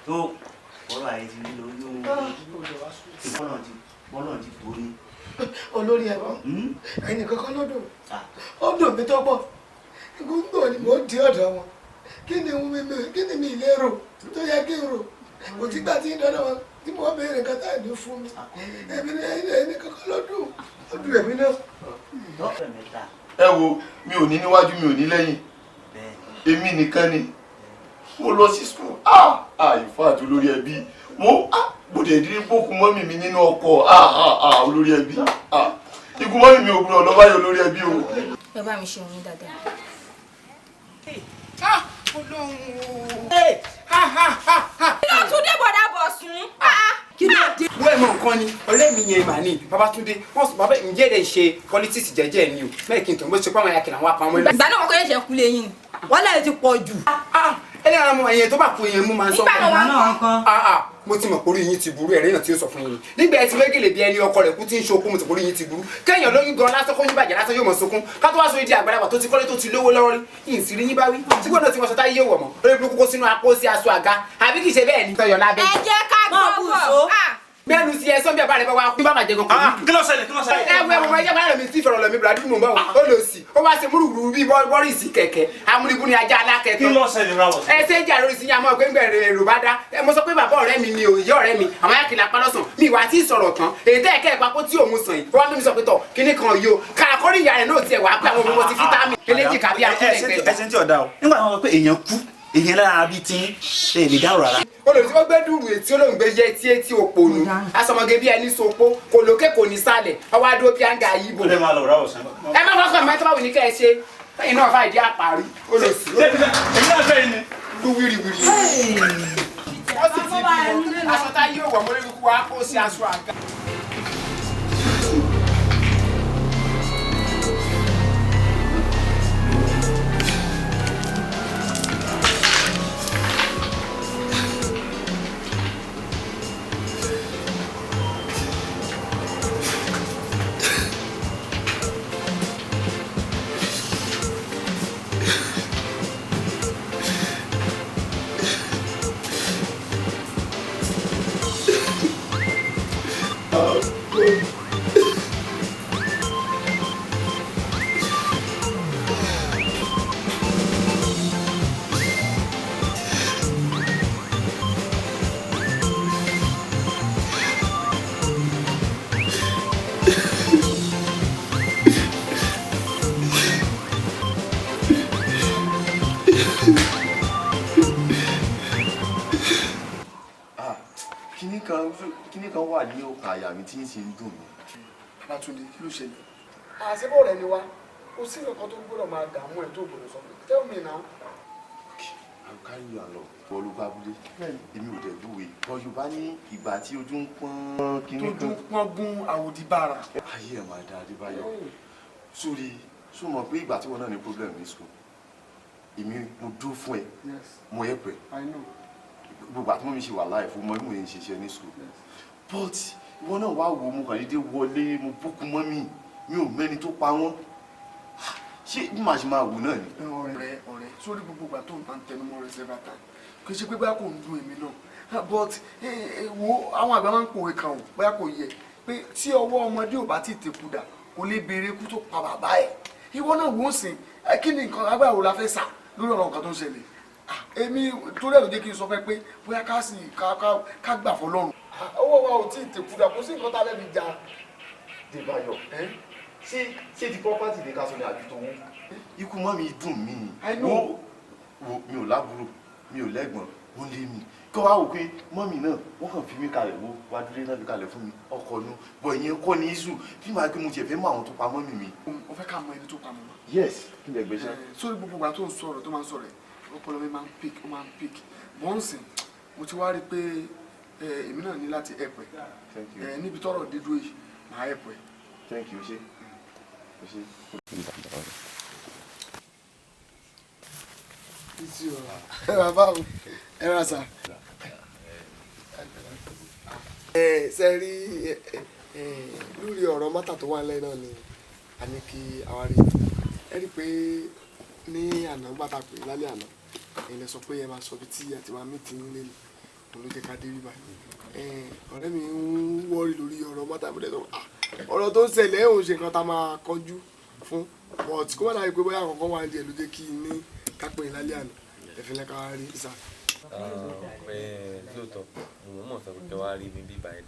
tó ọ̀rọ̀ àyè ti rí lórí bọ́lọ̀ ti tó ní. Olórí ẹ̀kọ́ ẹnì kankan ló dùn, ó dùn mí tó pọ̀. Gbogbo ni mò ń di ọ̀dọ̀ wọn. Kí ni kí ni mi lérò tó yẹ kí n rò? Kò tí gbà tí ń dọ́dọ̀ wọn tí mo béèrè nǹkan táyà ní fún mi. Èmi ní ẹnì kankan ló dùn, ó dùn èmi náà. Ẹ wo, mi ò ní níwájú, mi ò ní lẹ́yìn, èmi nìkan ni mo lọ sí school. Ah ah, in fact, olórí ẹbí, mo ah mo dẹ̀ dín bókun mọ́mì mi nínú ọkọ̀. Ah ah ah, olórí ẹbí, ah, ikú mọ́mì mi ò gbúdọ̀ lọ báyìí, olórí ẹbí o. Ẹ bá mi ṣe òun dáadáa. Kí ló tún dé, bọ̀dá Bọ̀sún? Kí ló dé? Wọ́n ẹ̀ mọ nǹkan ni ọ̀rẹ́ mi yẹn mà ní Babátúndé. Wọ́n sọ bàbá ǹjẹ́ ẹ̀ ṣe politics jẹ́jẹ́ ni o mẹ́rin kí n tó ń bó ṣe pé àwọn ayakìlà wọn apamọ́. Ìgbà náà wọn kò yẹ ṣe kú lẹ́yìn ni wọ́n lẹ́yìn ti pọ̀ jù. Ẹlẹ́ran ọmọ ẹ̀yẹn tó bá kú yẹn mú máa ń sọ. Nígbà náà wà ń kọ́. Mo ti mọ̀ pé orí yín ti burú, ẹ̀rẹ́ náà tí ó sọ fún yín. Nígbà ẹ ti wégele bí ẹni ọkọ rẹ̀ kú tí ń ṣokú, mo ti pé orí yín ti burú. Kéèyàn lóyún gan lásán kó yín bàjẹ́ lásán yóò mọ̀ sunkún. Ká tó wá sọ ìdí àgbàlagbà tó ti kọ́lé tó ti lówó lọ́wọ́ rí. Yìí sì rí yín bá wí. Tí gbọ́dọ̀ tí wọ́n sọ táyé yóò wọ̀ mọ́. Lórí burúkú kó sínú apó sí aṣọ àga. Àbí kìí ṣe bẹ́ẹ̀ ni. Tọyọ̀ lábẹ́. Ẹ jẹ́ ká gbọ́ bọ̀. Bẹ́ẹ̀ni sí ẹsán bí abáre bá wá kú. Bá bàjẹ́ gan kò ní. Kí ló ṣẹlẹ̀? Kí ló ṣẹlẹ̀? Ẹ wo ẹwọ ẹjẹ bá rẹ mi sí ìfọ̀rọ̀ lọ mi bùrọ̀dá dùn mọ́ báwo. Ó lọ sí. Ó wá ṣe múrùrù bí bọ́rìsì kẹ̀kẹ́. Amúnibú ni ajá alákẹ́tọ̀. Kí ló ṣẹlẹ̀ ráwọ̀? Ẹ ṣe ń jà lórí síyá mọ́ pé ń gbẹ̀rẹ̀ èrò bá dá. Ẹ mo sọ pé bàbá ọ̀rẹ́ mi ni òye ọ̀rẹ́ mi. Àwọn ayákìlá palọ́sàn. Mi ìwà tí sọ̀rọ̀ tán. Èyí tẹ́ ẹ̀kẹ́ ìpapò tí òun sàn yìí. Ó wá bí mi sọ pé tọ̀ kíní kan yìí o. Kàkọ́rì ìyá rẹ̀ náà tiẹ̀ wá pé àwọn ọmọ ti fítàmì. Eléjì kàbí akúlẹ̀ gbẹ̀dẹ̀. Ẹsẹ̀ tí ọ̀dà o. Nígbà tí wọ́n sọ pé èèyàn kú, èèyàn lára bíi tí ṣe lè dárò rárá. Olùdí wọ́n gbé dùrù etí olóhùn gbé yẹ etí etí òpònú asọmọge bí ẹni sopó kò lókè kò ní sálẹ̀ ọwọ́ adó bí àǹgà yìí bò. Ó lè máa lọ ráwọ̀ sàn. Ẹ má fọkàn mọ́ ẹ tó bá wù ní kẹ́ ẹ ṣe lẹ́yìn náà fà ìdí àparí olùsí. Èmi náà fẹ́ ni. Ló wíriwíri. Wọ́n sì ti bí aṣọ tá yóò wọ̀ mọ́lẹ́rú kú wa kó sí aṣọ àga. Kíní kan wà ní ọkàn àyà mi tí ń ṣe ń dùn mí. Babátúndé, kí ló ṣẹlẹ̀? Àṣebọ̀ rẹ ni wá, kò sí nǹkan tó gbọ́dọ̀ máa dààmú ẹ̀ tó gbọ́dọ̀ sọ pé tell me now. I will carry you along. Wọ́n ló bá abúlé. Èmi ò dẹ̀ lúwe. Bọ́ Yorùbá ní ìgbà tí ojú ń pọ́n kíní kan. Tójú pọ́n gún àwòdì bára. Ayé ẹ̀ máa da, Adébáyọ̀. Sórí, ṣó mọ̀ pé ìgbà tí wọ́n náà ní problem ní school, èmi mo dúró fún ẹ, mo help ẹ. I know. Gbogbo àti mọ́mi ṣe wà láì fún mọ́ mi ń ṣiṣẹ́ ní school. But ìwọ náà wá wo, mo kàn dédé wọlé, mo bókun mọ́mì, mi ò mẹ́ni tó pa wọ́n. Ṣé bí màá ṣe máa wò náà ni? Ọ̀rẹ́ ọ̀rẹ́, sórí gbogbo ìgbà tó ń bá ń tẹnumọ́ rẹ several times, kì í ṣe pé bóyá kò ń dùn èmi náà, but wo, àwọn àgbà máa ń pòwe kan o, bóyá kò yẹ pé tí ọwọ́ ọmọdé ò bá tí ì tẹ̀kú dà, kò lè béèrè ikú tó pa bàbá ẹ̀. Ìwọ náà wò ó sìn, kí ni nǹkan agbára wo la fẹ́ sà lórí ọ̀rọ̀ nǹkan tó ń ṣẹlẹ̀? Èmi torí ẹ̀ ló jẹ́ kí n sọ fẹ́ pé bóyá ká sì ká gbà fọlọ́run. Owó wa ò tí ì tẹ̀kú dà, kò sí nǹkan tá a fẹ́ fi jà. Débáyọ̀, ṣé ti property ní ká sọ ní àbí tó wú? Ikú mọ́ mi dùn mí. Wo wo, mi ò lábúrò, mi ò lẹ́gbọ̀n, ó lé mi. Kí wàá wò pé mọ́mì náà wọ́n kàn fi mí kalẹ̀, wo wá dúró náà fi kalẹ̀ fún mi ọkọ̀ nu bọ̀ ìyẹn kọ́ ní iṣu bí màá gbé mo tiẹ̀ fẹ́ mọ àwọn tó pa mọ́mì mi. O fẹ́ ká mọ ẹni tó pa mọ́? Yes, kí n lè gbéṣẹ́. Sórí gbogbo ìgbà tó ń sọ̀rọ̀ tó máa ń sọ̀rọ̀ ẹ̀, ọpọlọ mi máa ń pick, ó máa ń pick. Mò ń sìn, mo ti wá rí i pé Èmi náà ní láti help ẹ. Thank you. Níbi tọ́rọ̀ dé dúró yìí, màá help ẹ. Thank you, ṣé. Ṣé. Ẹ bàbá o, ẹ rà sà. Ẹ ṣe rí ẹ lórí ọ̀rọ̀ mátà tó wà nílẹ̀ náà ni a ní kí àwa rí. Ẹ rí i pé ní àná gbàtà pé lálẹ́ àná ẹ̀yin lẹ sọ pé ẹ máa sọ ibi tí a ti máa mí ti ń lé ní òun ló jẹ́ ká dé rí báyìí. Ọ̀rẹ́ mi ń worry lórí ọ̀rọ̀ mátà mi lẹ́sọ̀, ọ̀rọ̀ tó ń ṣẹlẹ̀ òun ṣe nǹkan tá a máa kọjú fún, but kó má dàbí pé bóyá àkọ́kọ́ wà ní díẹ̀ ló jẹ́ kí n ní ká pè é lálẹ́ àná ẹ̀fín lẹ́ka rí sà. Lóòótọ́ mo mọ̀ sọ pé kí wàá rí mi bí báyìí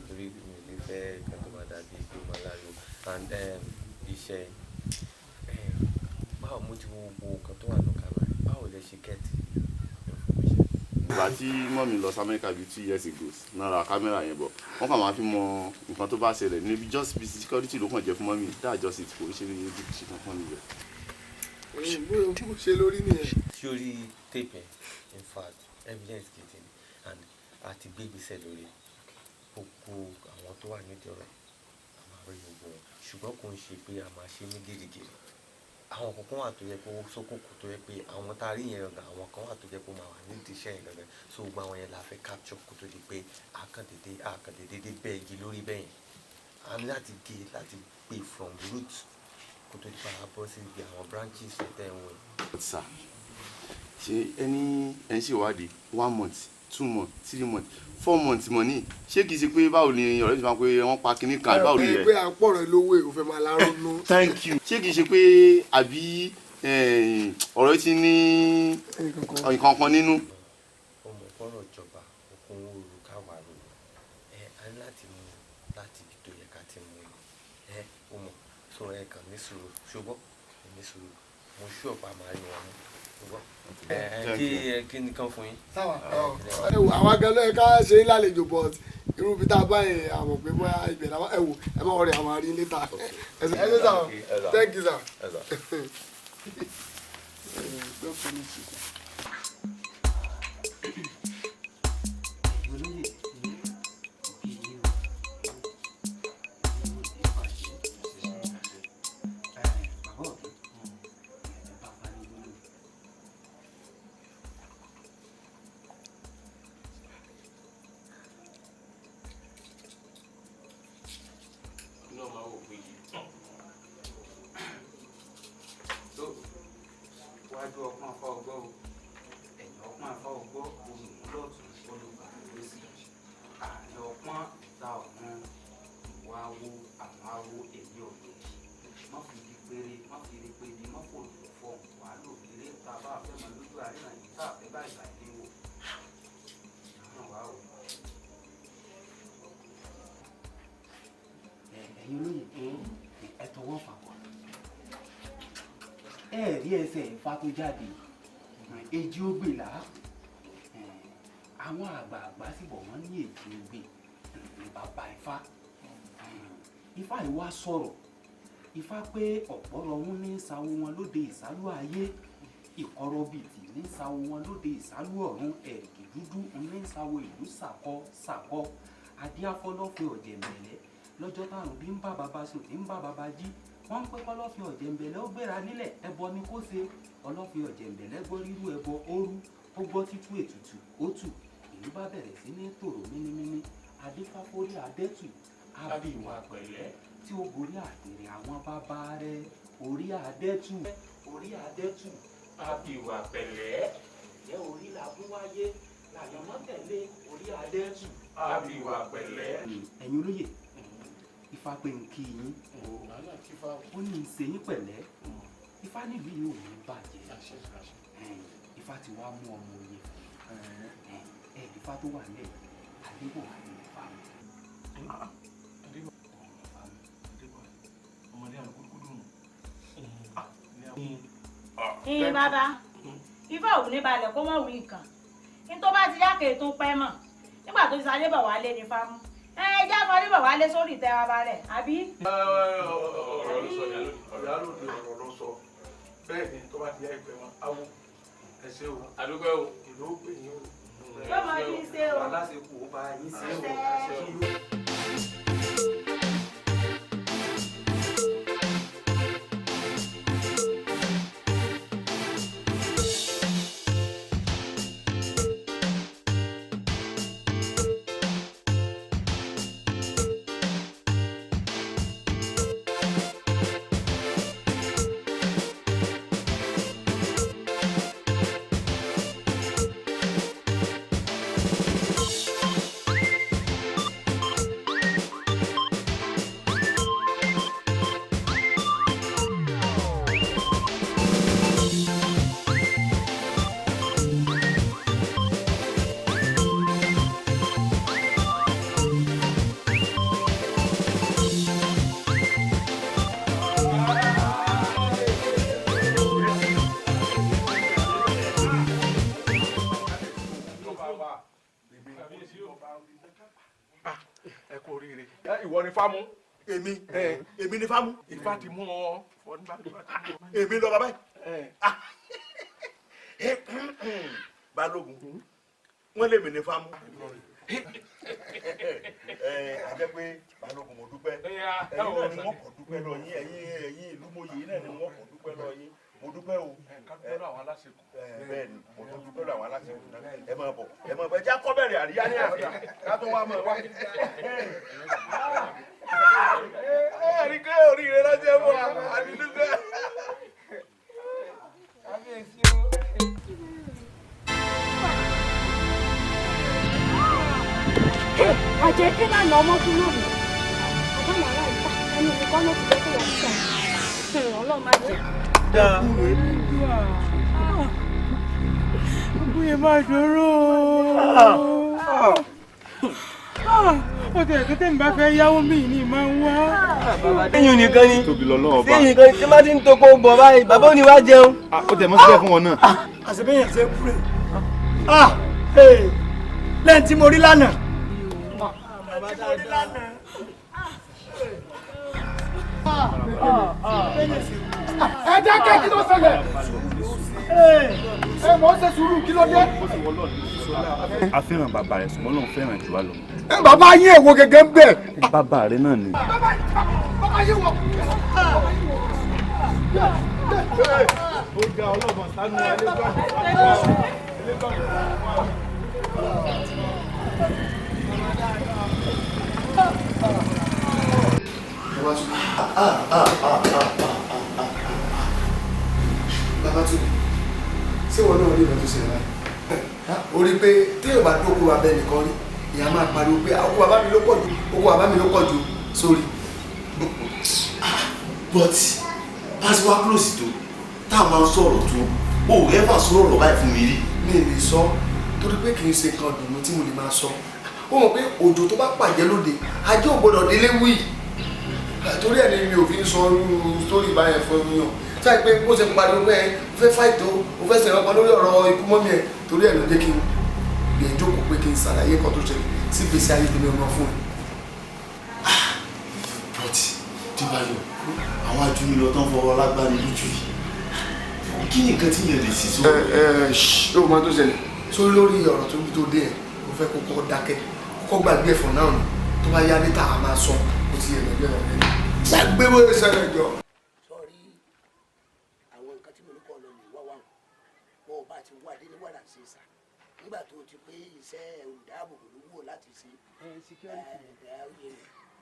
torí mi ò ní fẹ́ nǹkan tó máa dàbí pé ó máa láriwo and iṣẹ́ báwo mo ti wo gbogbo nǹkan tó wà ní kámẹ́rà, báwo lẹ ṣe get information? Ìgbà tí mummy lọ sí Amẹ́ríkà bíi 2 years ago náà ra kámẹ́rà yẹn bọ̀, wọ́n kàn máa fi mọ nǹkan tó bá ṣẹlẹ̀ níbi, just bí security ló kàn jẹ́ fún mummy. That's just it, kò ń ṣe ní ṣe kankan níbẹ̀. Bó ṣe lórí nìyẹn. Tí o rí tape yẹn, in fact evidence gidi ni, and a ti gbé ìgbésẹ̀ lórí gbogbo àwọn tó wà nídìí ọ̀rọ̀ yìí. A máa rí gbogbo wọn, ṣùgbọ́n kò ń ṣe pé a máa ṣe ní gírígírí. Àwọn kankan wà tó yẹ kó sókòkò tó yẹ pé àwọn tá a rí yẹn gangan, àwọn kan wà tó yẹ kó máa wà nídìí iṣẹ́ yẹn gangan, so gbogbo àwọn yẹn la fẹ́ capture kó tó di pé a kàn dédé bẹ́ igi lórí bẹ́ẹ̀ yẹn. A ní láti gé, láti gbé from root kó tó di pé a bọ́ sí ibi àwọn branches tẹ̀ ń wọ̀ yìí. Sà, ṣé ẹni ẹ ń ṣèwádìí 1 month, 2 months, 3 months, 4 months mọ̀ ní, ṣé kìí ṣe pé báwo ni ọ̀rẹ́ mi máa pé wọ́n pa kinní kan, báwo ni Ẹ ẹ. pé à ń pọ̀rọ̀ lówó èrò fẹ́ máa láró nú. Thank you. Ṣé kìí ṣe pé àbí ọ̀rọ̀ yìí ti ní nǹkan kan nínú? Ọmọ kọ́rọ̀ ìjọba okun ooru káwa rò ẹ, a ní láti mú láti ibi tó yẹ ká ti mú ẹ. Ó mọ̀ so ẹ kàn ní sùúrù, ṣùgbọ́n ẹ ní sùúrù, mo ṣú ọ̀pá máa rí wọn mú, ṣùgbọ́n ẹ ẹ kí ẹ kí ni kán fún yín. Sáwà ẹ wò, àwa gan ló yẹ ká ṣe é lálejò, but irú ibi tá a bá yẹn, àmọ̀ pé bóyá ibẹ̀ làwọn. Ẹ wò, ẹ má worry, àwọn àrí later. Ẹ ṣe sir, thank you, sir. God bless you. Olóyè, òkè yìí o, ìpàṣẹ bàbá ọ̀tún bàbá ní gbólóhùn. Náà máa wò pé yìí tó Wájú ọpọ́n afá ọgbọ́ o, ẹ̀yìn ọpọ́n afá ọgbọ́, olùmúlọ̀tún olùgbà lọ́sì, àárín ọpọ́n ìta ọ̀run, ìwọ awo, àwọn awo, èmi ọ̀gbẹ̀rì, má fi ibi péré, má fi ire pé ibi, má fò lù fọ̀hún wàá lò kéré tá a bá fẹ́ mọ lójú àríyàn yìí tá a fẹ́ báyìí báyìí ní wò náà wá o. Ẹ̀yin olóyè, ẹ tọwọ́ fà wá, ẹ rí ẹsẹ̀ Ifá tó jáde, èjì ó gbè là á. Àwọn àgbààgbà sì bọ̀, wọ́n ní èjì ogbè ní bàbá Ifá. Ifá yìí wá sọ̀rọ̀ Ifá pé ọ̀pọ̀rọ̀ ní sáwó wọn lóde ìsálú ayé, ìkọrọbìtì ní sáwó wọn lóde ìsálú ọ̀run, ẹ̀rìkì dúdú ní sáwó ìlú sàkọ sàkọ, adíáfọ́lọ́fẹ́ ọ̀jẹ̀mẹ̀lẹ́ lọ́jọ́ tárùn bí ń bá bàbá sùn tí ń bá bàbá jí. Wọ́n ń pẹ́ kọ́lọ́fin ọ̀jẹ̀mbẹ̀lẹ́ ó gbéra nílẹ̀, ẹbọ ni kó ṣe. Ọlọ́fin ọ̀jẹ̀mbẹ̀lẹ́ gbọ́ rírú ẹbọ, ó rú, ó gbọ́ títú ètùtù, ó tù, ìlú bá bẹ̀rẹ̀ sí ní tòrò mínímíní. Adífáforí adẹ́tù abìwà pẹ̀lẹ́ tí ó gorí àtèrè àwọn bàbá rẹ̀, orí adẹ́tù, orí adẹ́tù abìwà pẹ̀lẹ́, jẹ́ orí làbún wáyé làyànmọ́ tẹ̀lé orí adẹ́tù abìwà pẹ̀lẹ́. Ẹ̀yin olóyè, Ifá pé ń kí yín, ó ní í ṣe yín pẹ̀lẹ́. Ifá nílùú yìí ò ní bàjẹ́. Ifá ti wá mú ọmọ oyè ẹ. Ifá tó wà nílẹ̀, Adébọ̀wálé Ifá mu. Ọmọdé àlọ́ kúrúkúrú nù. Ìyìn bàbá, Ifá ò ní balẹ̀ kó mọ̀ wí nǹkan ní tó bá ti yá kè tó pẹ́ mọ̀ nígbà tó ti sáré bọ̀ wálé ní fámú. Ẹ jẹ́ àfọlé bọ̀ wálé sórí ìtẹ́ bàbá rẹ̀ àbí. Ọ̀rọ̀ ló sọ, ìyálòdì, ọ̀rọ̀ ló sọ. Bẹ́ẹ̀ ni, tó bá ti yá ìpẹ́ wọn awo, ẹ ṣé o. Àdúgbò o. Ìlú ó pè yín o. Yóò máa yín ṣe o. Aláṣekù ó bá yín ṣe o. Ẹ kú oríire. Ìwọ ni Fámú. Èmi èmi ni Fámú. Ifá ti mú ọ. Èmi lọ bàbá yìí. Balógun, wọ́n lèmi ní Fámú. A jẹ́ pé Balógun, mo dúpẹ́. Ẹ̀yin náà ni wọ́n kọ́ dúpẹ́ lọ yín. Ẹ̀yin ìlú mòye náà ni wọ́n kọ́ dúpẹ́ lọ yín. Mo dúpẹ́ o. Bẹ́ẹ̀ ni, mo tún dúpẹ́ lọ àwọn aláṣekù náà. Ẹ máa bọ̀, ẹ máa bọ̀, ẹ jẹ́ á kọ́ bẹ̀rẹ̀ àríyá ní àná ká tó wá máa wá. Ẹ rí pé oríire lọ́jọ́ mọ́ àdúgbò. Kábíyèsí o. Àjẹ́ kí lànà ọmọ kú lónìí. Bàbá yàrá ìta ẹnu mi kọ́ ló ti jẹ́ pé yàrá ìta. Ọlọ́run má jẹ́. Bóyá máa ṣòro ó tẹ̀ tó tẹ̀ ń bá fẹ́ yáwó mi ní máa ń wá. Sẹ́yìn nìkan ni Tóbi lọ́lọ́ọ̀ bá. sẹ́yìn nìkan ni tí má ti ń toko bọ̀ báyìí, bàbá ò ní wá jẹun. Ó tẹ̀ mọ́ síbẹ̀ fún wọn náà. Àṣebéyàn ṣe kúrè. Lẹ́yìn tí mo rí lánàá. Ẹ dákẹ́, kí ló ṣẹlẹ̀? Ẹ mọ̀ ọ́ ṣe sùúrù, kí ló dé? A fẹ́ràn bàbá rẹ̀, ṣùgbọ́n Ọlọ́run fẹ́ràn jù wá lọ. Bàbá yín èwo gẹ́gẹ́ ń bẹ̀? Bàbá rẹ̀ náà ni. Bàbá yín wọ̀. Ó ga ọlọ́mọ sánú Babátúndé, ṣé wọn náà rí ìrántí ṣe rẹ? O rí pé téèyàn bá dóko bàbá ẹnìkan rí, ìyá máa pariwo pé oko bàbá mi ló pọ̀ jù, oko bàbá mi ló pọ̀ jù sórí. But bá wá close tó tá a máa ń sọ̀rọ̀ tó, o ò ever sọ̀rọ̀ ọ̀rọ̀ báyìí fún mi rí. Mi ì lè sọ torí pé kì í ṣe nǹkan dùnú tí mo lè máa sọ. Ó mọ̀ pé òjò tó bá pàjẹ́ lóde, ajé ò gbọ́dọ̀ délé wí. Torí ẹ̀ ni mi ò fi ń sọ irú sórí ìbáyẹn fún mi hàn. Sáà pé bó ṣe pariwo pé o fẹ́ fáìtó, o fẹ́ sẹ̀rọ̀ kan lórí ọ̀rọ̀ ikú mọ́mí ẹ̀, torí ẹ̀ ló jẹ́ kí n gbìyànjú jókòó pé kí n ṣàlàyé nǹkan tó ṣẹlẹ̀ sí ìgbésí ayé tèmi ọmọ fún ẹ. But Débáyọ̀, àwọn ajúnilọ tán fọwọ́ lágbáni lójú yìí, kí ni nǹkan tí yẹn lè sì sọ? Ẹ ẹ ṣ ó máa tó ṣẹlẹ̀ sórí lórí ọ̀rọ̀ tó bí tó dé ẹ̀, mo fẹ́ kó kọ́kọ́ dákẹ́, kọ́kọ́ gbàgbé ẹ̀fọn náà nù, tó bá yá níta a máa sọ bó ti yẹ lọ́jọ́ rẹ̀ gbàgbé bó ṣe ṣẹlẹ̀ jọ. Sọrí àwọn nǹkan tí mo ní kọ́ lọ lè wá wá wọn ò bá ti wá dé ní wàrà ṣe sà nígbà tó ti pé iṣẹ́ olùdáàbòbò ló wù ọ́ láti ṣe ẹ ẹ ó yẹ mi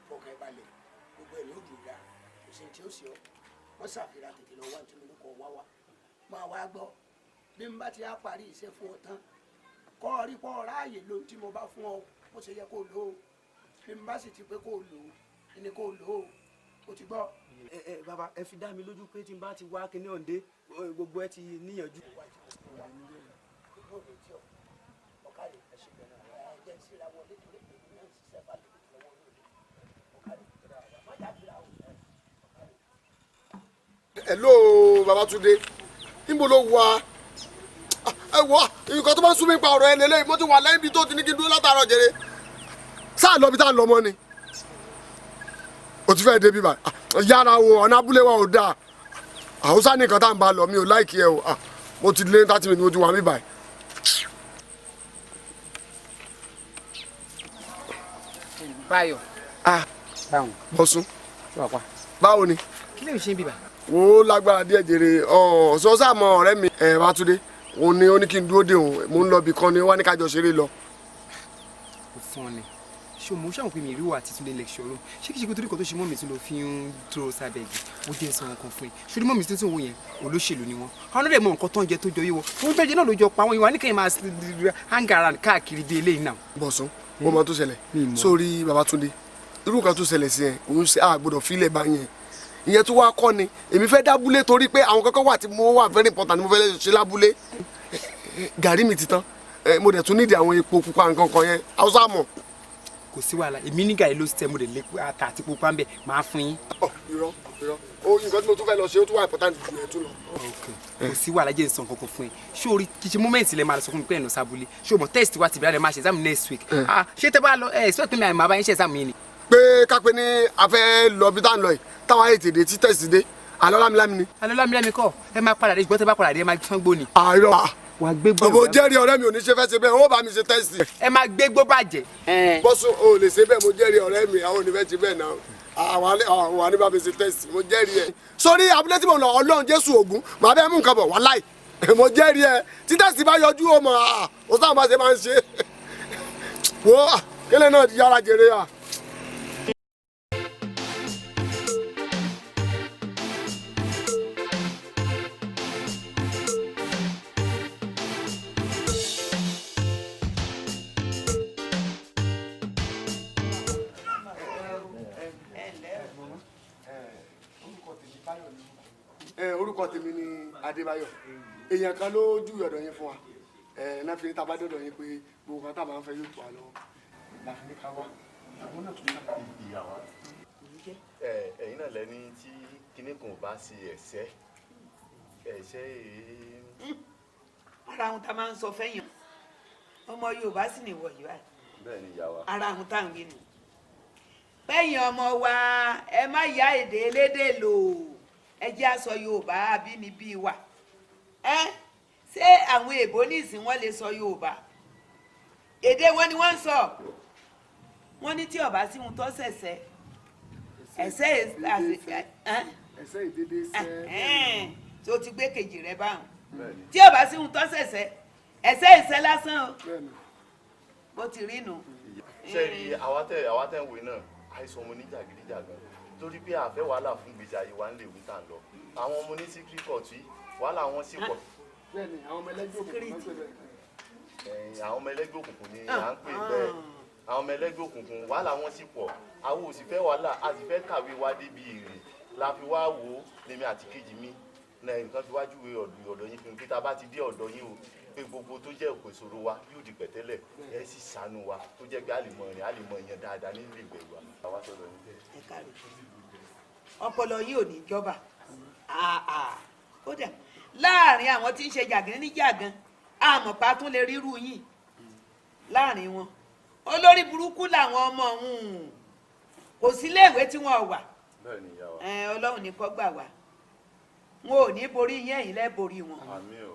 fọkàn ẹ balẹ̀, gbogbo ẹ̀ ní ó dùn dá, kò sí ní tí ó ṣe ọ́. Wọ́n ṣàfihàn tètè lọ wá tí mo ní kọ́ wá wá máa wá gbọ́ bí n bá ti á parí iṣẹ́ fún ọ tán, kọ́ ọ rí pọ́ ọ ráàyè lóhun tí mo bá fún ọ bó ṣe yẹ kó lò ó, bí n bá sì ti pé kó lò ó ni kó lò ó, o ti gbọ́. Ẹ ẹ bàbá, ẹ fi dá mi lójú pé tí n bá ti wá kinní ọ̀ǹdé, gbogbo ẹ ti níyànjú. Hello Babátúndé, níbo ló wà? Ẹ wọ nǹkan tó bá ń sún mi pa ọ̀rọ̀ ẹ lélẹ́yìn, mo ti wà lẹ́yìn ibi tó ti ní kí n dúró látàárọ̀ jẹrẹ. Sáà lọ bí tá à ń lọ mọ́ ni. O ti fẹ́ débi báyìí. Yára o, ọ̀nà abúlé wa ò dáa. Àwùsá nìkan tá à ń bá lọ, mi ò láìkí ẹ o. Mo ti lé 30 minutes, mo ti wà mí báyìí. Báyọ̀. Ah, Báwo. Bọ́sún. Báwo ni? Kí lè ṣe ń bíbà? Wo lágbára díẹ̀ jèrè ọ̀sán mọ ọ̀rẹ́ mi ẹ̀ Bátúndé, òun ni ó ní kí n dúró dé òun, mò ń lọ ibì kan ni ó wá ní ká jọ ṣeré lọ. Kò fún ọ ni. Ṣé o mọ̀ ṣé àwọn pé mi rí wà àti Túndé lecture room? Ṣé kìí ṣe pé torí kan tó ṣe mọ́ mi tún lọ fi ń dúró sábẹ́ igi? Ó jẹ́ sọ nǹkan fún ẹ. Ṣé orí mọ́ mi tuntun wo yẹn? Olóṣèlú ni wọ́n. Àwọn náà dẹ̀ mọ nǹkan tó ń jẹ tó jọ yé wọn. Wọ́n jẹ́ náà ló jọ pa wọ́n. Ìwà níkẹyìn máa hang around káàkiri bí eléyìí náà. Bọ̀sún, mo mọ tó ṣẹlẹ̀. Sórí Babátúndé, irú nǹkan tó ṣẹlẹ̀ sí ẹ, òun ṣe a gbọ́dọ̀ fílẹ̀ bá yẹn. Ìyẹn tó wá kọ́ ni, èmi fẹ́ dábúlé torí pé àwọn kankan wà tí mo wà very important ni mo fẹ́ ṣe lábúlé. Gàrí mi ti tán, mo dẹ̀ tún nídìí àwọn epo pupa nǹkan kan yẹn, Haúsá mọ̀. Kò sí wàhálà, èmi ní gàrí ló ṣe mo lè lé ata àti pupa ń bẹ̀ máa fún yín. Irọ́ irọ́, o nǹkan tí mo tún fẹ́ lọ ṣe ó tún wà important jù yẹn tún lọ. Kò sí wàhálà, jẹ́ nsàn kankan fún ẹ. Ṣé orí kì í ṣe moment lẹ máa sọ fún mi pé ẹ̀ nà sábúlé? Ṣé o mọ̀ test wa ti bẹ̀rẹ̀ máa ṣe exam next week? Ah, ṣé tẹ bá lọ ẹ expect mi àmọ́ abáyé ṣe exam yìí ni. Pé kápẹ́ ní a fẹ́ lọ bí tá à ń lọ yìí, táwọn ayé tèdè tí test dé, àlọ́ lámilámi ni. Àlọ́ lámilámi kọ́, ẹ máa padà dé, ṣùgbọ́n tẹ bá padà dé ẹ máa tán gbó ni. Àìrọ̀ wàá gbé gbó. Mo jẹ́rìí ọ̀rẹ́ mi ò ní ṣe fẹ́ ṣe bẹ́ẹ̀, ó bá mi ṣe test. Ẹ máa gbé gbó bàjẹ́. Bọ́sùn o lè ṣe bẹ́ẹ̀, mo jẹ́rìí ọ̀rẹ́ mi, àwọn ò ní fẹ́ ṣe bẹ́ẹ̀ náà. Àwọn àní bá mi ṣe test, mo jẹ́rìí ẹ. Sórí abúlé tí mo lọ, Ọlọ́run Jésù Ògún, màá bẹ́ẹ̀ mú nǹkan bọ̀ wàláì. Mo jẹ́rìí ẹ, tí test bá yọjú o mọ̀, ó sábà máa ṣe máa ń ṣe. Wo kélé náà yára jèrè à. Orúkọ tèmi ni Adébáyọ̀. Èèyàn kan ló júwe ọ̀dọ̀ yín fún wa, náà fi ní tá a bá dọ̀dọ̀ yín pé gbogbo kan tá a máa ń fẹ́ yóò tó wa lọ́wọ́ láfi ní ká wá àwọn náà tún náà. Ìyàwó ẹ̀yin náà lẹ́ni tí kinní kan ò bá ṣe ẹ̀ṣẹ̀ ẹ̀ṣẹ̀ èé. Ara ohun tá a máa ń sọ fẹ́yìn ọmọ Yorùbá sì ní ìwọ yìí báyìí. Bẹ́ẹ̀ ni ìyá wa. Ara ohun tá à ń wí nù. Fẹ́yìn ọmọ wa, ẹ má yá èdè elédè lò, ẹ jẹ́ á sọ Yorùbá abínibí wa. Ẹ ṣé àwọn èèbó nísìn wọ́n lè sọ Yorùbá? Èdè wọn ni wọ́n ń sọ. Wọ́n ní tí ọba sí ohun tó ṣẹ̀ṣẹ̀ ẹ̀ṣẹ̀ ẹ̀ṣẹ̀ ìdédé ṣẹ́. Tó ti gbé kejì rẹ báwọn. Tí ọba sí ohun tó ṣẹ̀ṣẹ̀ ẹ̀ṣẹ̀ ìṣẹ́ lásán o. Bó ti rí nu. Ṣé rí àwa tẹ̀ ń wò náà, àìsàn ọmọ oníjàgídíjàgan torí pé àfẹ́ wàhálà fún gbèsè ayé wa ń lè wí tà ń lọ. Àwọn ọmọ ní secret court yìí wàhálà wọn sì pọ̀. Bẹ́ẹ̀ni, àwọn ọmọ ẹlẹ́gbẹ́ òkùnkùn náà ń pè bẹ́ẹ̀. Àwọn ọmọ ẹlẹ́gbẹ́ òkùnkùn ni à ń pè bẹ́ẹ̀. Àwọn ọmọ ẹlẹ́gbẹ́ òkùnkùn wàhálà wọn sì pọ̀. Àwọn ò sì fẹ́ wàhálà, a sì fẹ́ kàwé wa débi èrè la fi wá wò ó lèmi àti kejì mi náà nǹkan fi wájú ọ̀dọ̀ yín fi hàn pé tá a bá ti dé ọ̀dọ̀ yín o pé gbogbo tó jẹ́ òkè ìṣòro wa yóò di pẹ̀tẹ́lẹ̀, ẹ sì ṣàánú wa tó jẹ́ pé a lè mọ ìrìn a lè mọ ìyẹn dáadáa nínú ìgbẹ́ wa. Àwa sọ̀rọ̀ yín bẹ́ẹ̀. Ẹ káre, ọpọlọ yìí ò ní jọba. Kódà láàrin àwọn tí ń ṣe jàgídíjàgan, àmọ̀pá tún lè rírú yín láàrin wọn. Olórí burúkú làwọn ọmọ ọ̀hún, kò sí iléèwé tí wọ́n wà. Ọlọ́run ní kó gbà wá, wọn ò ní borí yín, ẹ̀yin lẹ́ borí wọn. Àmín o.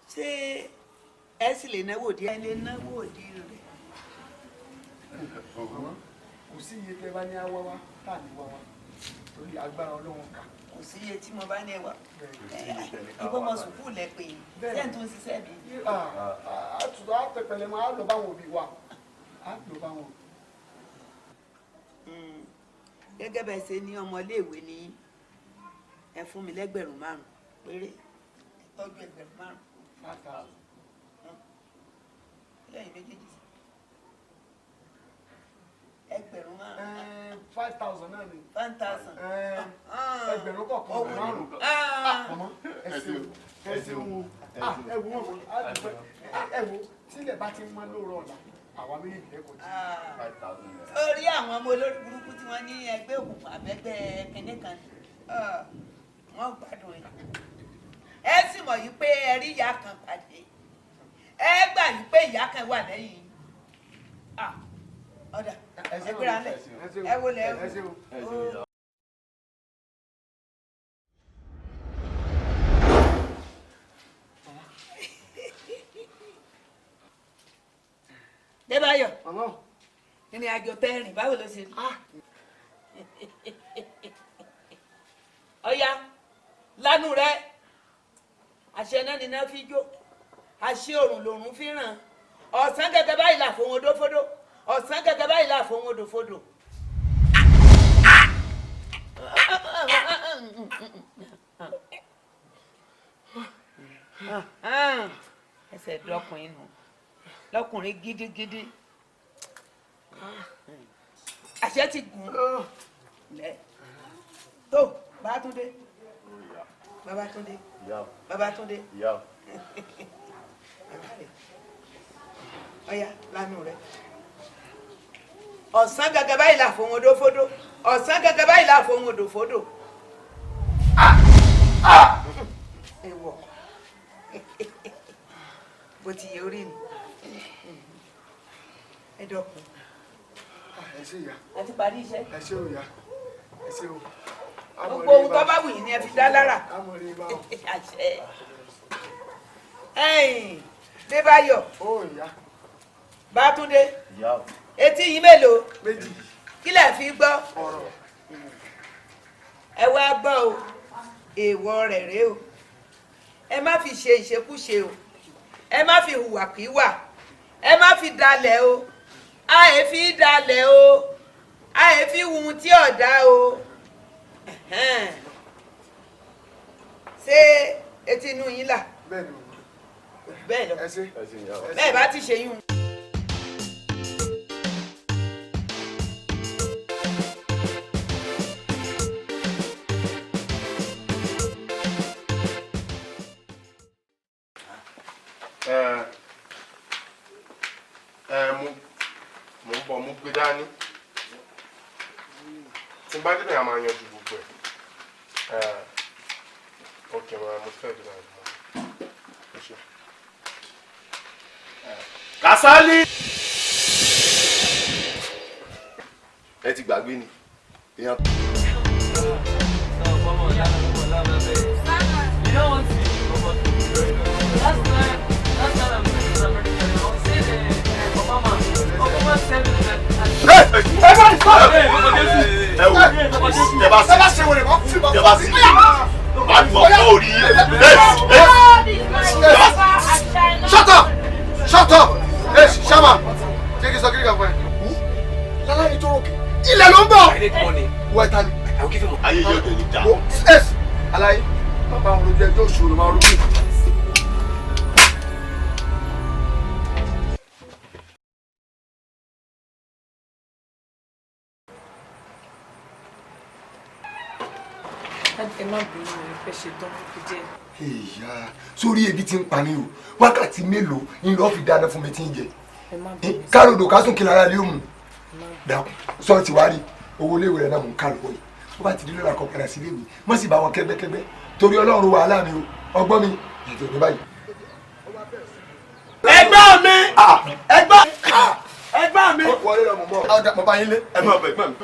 Ṣé ẹ sì lè náwó díẹ̀? Ẹ lè náwó díẹ̀ rẹ̀. Kò sí iye tẹ bá ní awá wá tá à ní wá wá torí agbára Ọlọ́run kà. Kò sí iye tí mo bá ní ẹwà. Ìbọn ọmọ sùkúù lẹ pé sẹ́yìn tó ń ṣiṣẹ́ mi. Àtẹ̀pẹ̀lẹ̀ máa lọ báwọn òbí wa, á lọ báwọn òbí. Gẹ́gẹ́ bẹ́ẹ̀ ṣe ní ọmọléèwé ní ẹ fún mi lẹ́gbẹ̀rún 5 péré, ẹ tọ́jú ẹgbẹ̀rún 5. 5,000. Lẹ́yìn méjèèjì sí ẹgbẹ̀rún 5. 5,000 náà ni. 5,000. Ẹgbẹ̀rún kọ̀ọ̀kan 5. Mọ̀mọ́ ẹ ṣeun, ẹ ṣeun, ẹ wo wọn, ẹ wo tílẹ̀ bá ti mọ́ lóòrọ̀ ọ̀la àwa méjèèjì lẹ́kọ̀ọ́ tí. Orí àwọn ọmọ olórí burúkú tí wọ́n ní ẹgbẹ́ òkùnkùn àbẹ́gbẹ́ kínní kan wọ́n gbádùn ẹ̀. Ẹ sì mọ̀ yìí pé ẹ rí ìyá kan pàdé, ẹ gbà yìí pé ìyá kan wà lẹ́yìn yín. Ọ̀dà ẹ gbéra ńlẹ̀, ẹ wọlé ẹ wò. Débà. Ìrìn àjò tẹ́rìn báwo ló ṣe rí? Ọ̀ya lánú rẹ, àṣẹ náà níná fi jó, àṣẹ òrùn lòrùn fi ràn, ọ̀sán gẹ́gẹ́ báyìí là fòun odófódó, ọ̀sán gẹ́gẹ́ báyìí là fòun odòfódò. Ẹsẹ̀ dọkùnrin nù, lọkùnrin gidigidi, àṣẹ ti gùn lẹ tó. Babátúndé, Babátúndé, Babátúndé, ọ̀ya lánú rẹ. Ọ̀sán gẹ́gẹ́ báyìí là fòun odófódó, ọ̀sán gẹ́gẹ́ báyìí là fòun odòfódò. Ewọ bó ti yẹ orí mi, ẹ dọkun. Ẹ ṣé ìyá. A ti parí iṣẹ́. Ẹ ṣé o ìyá, ẹ ṣé o. Gbogbo ohun tó bá wù yín ni ẹ fi dá lára. Àṣẹ. Ẹ̀yin Débáyọ̀. Bátúndé. Etí yín mélòó? Méjì. Kí lẹ̀ fi gbọ́? Ẹ wá gbọ́ o, èèwọ̀ rẹ̀ rèé o. Ẹ má fi ṣe ìṣekúṣe o. Ẹ má fi hùwàkíwà. Ẹ má fi dalẹ̀ o. A ẹ fi dalẹ̀ o. A ẹ fi hùn tí ọ̀dá o. Ṣé etí inú yín là? Bẹ́ẹ̀ni. Bẹ́ẹ̀ lọ. Ẹ ṣé. Bẹ́ẹ̀ bá ti ṣe yún. Ẹ mo ń bọ̀, mo gbé dání, tí n bá débẹ̀ a máa yanjú gbogbo ẹ̀. Ok, mo ti fẹ́ débẹ̀ mo ṣe. Kàsálí. Ẹ ti gbàgbé ni èèyàn. Shut up! Shut up! Hey, Shama! Ṣé kí n sọ kí n kà fún ẹ? Lálá yìí tó ròkè. Ilẹ̀ ló ń bọ̀! Wọ ẹ̀ta ni. Ayé yóò tẹ̀lé dá. Ẹ̀s! Aláyé, má bá wọn rojú ẹjọ́ òṣòro máa rojú. Ẹ má bínú, ẹ fẹ́ ṣe tán kó jẹ́. Ìyá, sórí ebi ti ń pa mí o, wákàtí mélòó ni lọ́ọ́ fi dáná fún mi tí ń jẹ? Ẹ má bínú. Káròdò kásùn kí lára lé òun. Dákun, sọ ti wá rí owó iléèwé rẹ̀ náà mò ń kà lọ́wọ́ yìí. Ó bá ti di lọ́la kan padà sí iléèwé, mọ̀ sí bá wọn kẹ́gbẹ́kẹ́gbẹ́. Torí Ọlọ́run wàhálà mi o, ọgbọ́n mi, ètò ìní báyìí. Ẹgbọ́n mi! Ẹgbọ́n! Ẹgbọ́n mi! Wọlé lọ mọ̀ mọ́. Ọ̀dà mo bá yín lé. Ẹ máa bẹ̀ ẹ̀gbọ́n mi.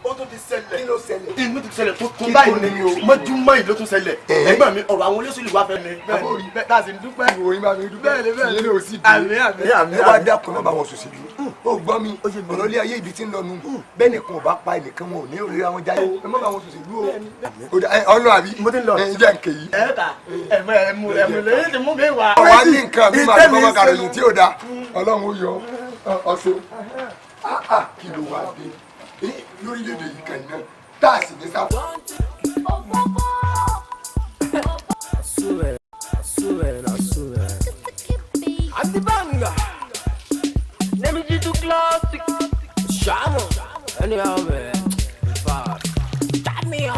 Ó tún ti ṣẹlẹ̀. Kí ló ṣẹlẹ̀? Inú ti ṣẹlẹ̀ tó tún báyìí ni o. Mọ́júmọ́ yìí ló tún ṣẹlẹ̀. Ẹ̀gbọ́n mi, ọ̀rọ̀ àwọn olóṣèlú wa fẹ́ mi. Àbórí. Tá a sì ń dúpẹ́. Ìròyìn bá mi dúpẹ́. Bẹ́ẹ̀ni bẹ́ẹ̀ni. Ìyẹn ló sì dé. Àmín àmín àmín. Ẹ wá dákun náà bá wọn sòsì dúró. Ó gbọ́ mi, ọ̀rọ̀ ilé ayé ibi tí ń lọ nù. Bẹ́ẹ̀ nìkan ò bá pa ẹnìkan wọn ò ní òrìra wọn jáde. Ẹ má bá wọn sòsì dúró. Ọ̀nà àbí? Mo ti ń lọ. Ẹ jẹ́ nkè yìí. Ẹ ta ẹ̀mú ẹ̀mú ẹ̀mú lẹ́yìn tí mú mi wá. Ọ̀wá ní nǹkan mi máa gbọ́ kàròyìn tí ò da. Ọlọ́run ó yọ ọ̀sẹ̀. Kí ló wá dé? Lórílẹ̀-èdè yìí kan náà tá a sì ní sáfù. Antibanga. Name it too classic. Shamo. Anyhow, man.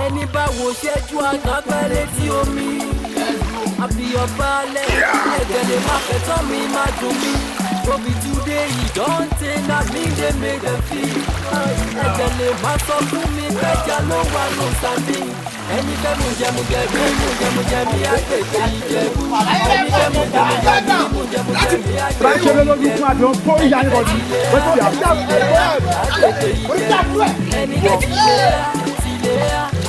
Ẹni bá wo ṣẹ́jú àgbà létí omi. Àbíyọ̀balẹ̀ ẹ̀gẹ̀dẹ̀ má fẹ́ tán mi má dùn mí. No be today e don tey na me dey make dem feel. Ẹ̀gẹ̀lẹ̀ má sọ fún mi pẹ́jà ló wà ló sàmì. Ẹni fẹ́ mú jẹ mú jẹ mí mú jẹ mú jẹ mí àgbègbè Ìjẹ̀bú. Ẹni fẹ́ mú jẹ mú jẹ mí mú jẹ mú jẹ mí àgbègbè Ìjẹ̀bú. Ẹni fẹ́ ti lé ti lé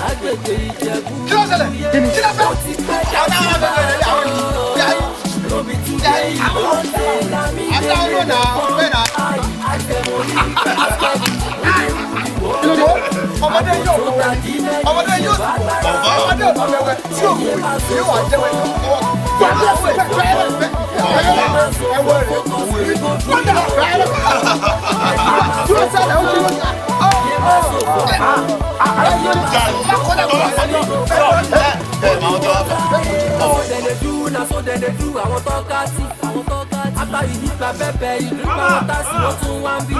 àgbègbè Ìjẹ̀bú. Kí ló ṣẹlẹ̀? Kí ló fẹ́? Ó ti pẹ́ jáde bá a. No be today e don tey na me dey make dem fun. Ọmọdé yóò mọ wẹ, ọmọdé yóò sì mọ, ọmọdé ò bá mẹwẹ tí ò mú yóò wá jẹwẹ lọ́wọ́. Ẹwọ rẹ kódà dúró sálẹ̀ ó dúró. So dem dey do, na so dem dey do, àwọn tọ́ka sí. After you hit my pepper, you drink my water, sí wọ́n tún wá ń bí.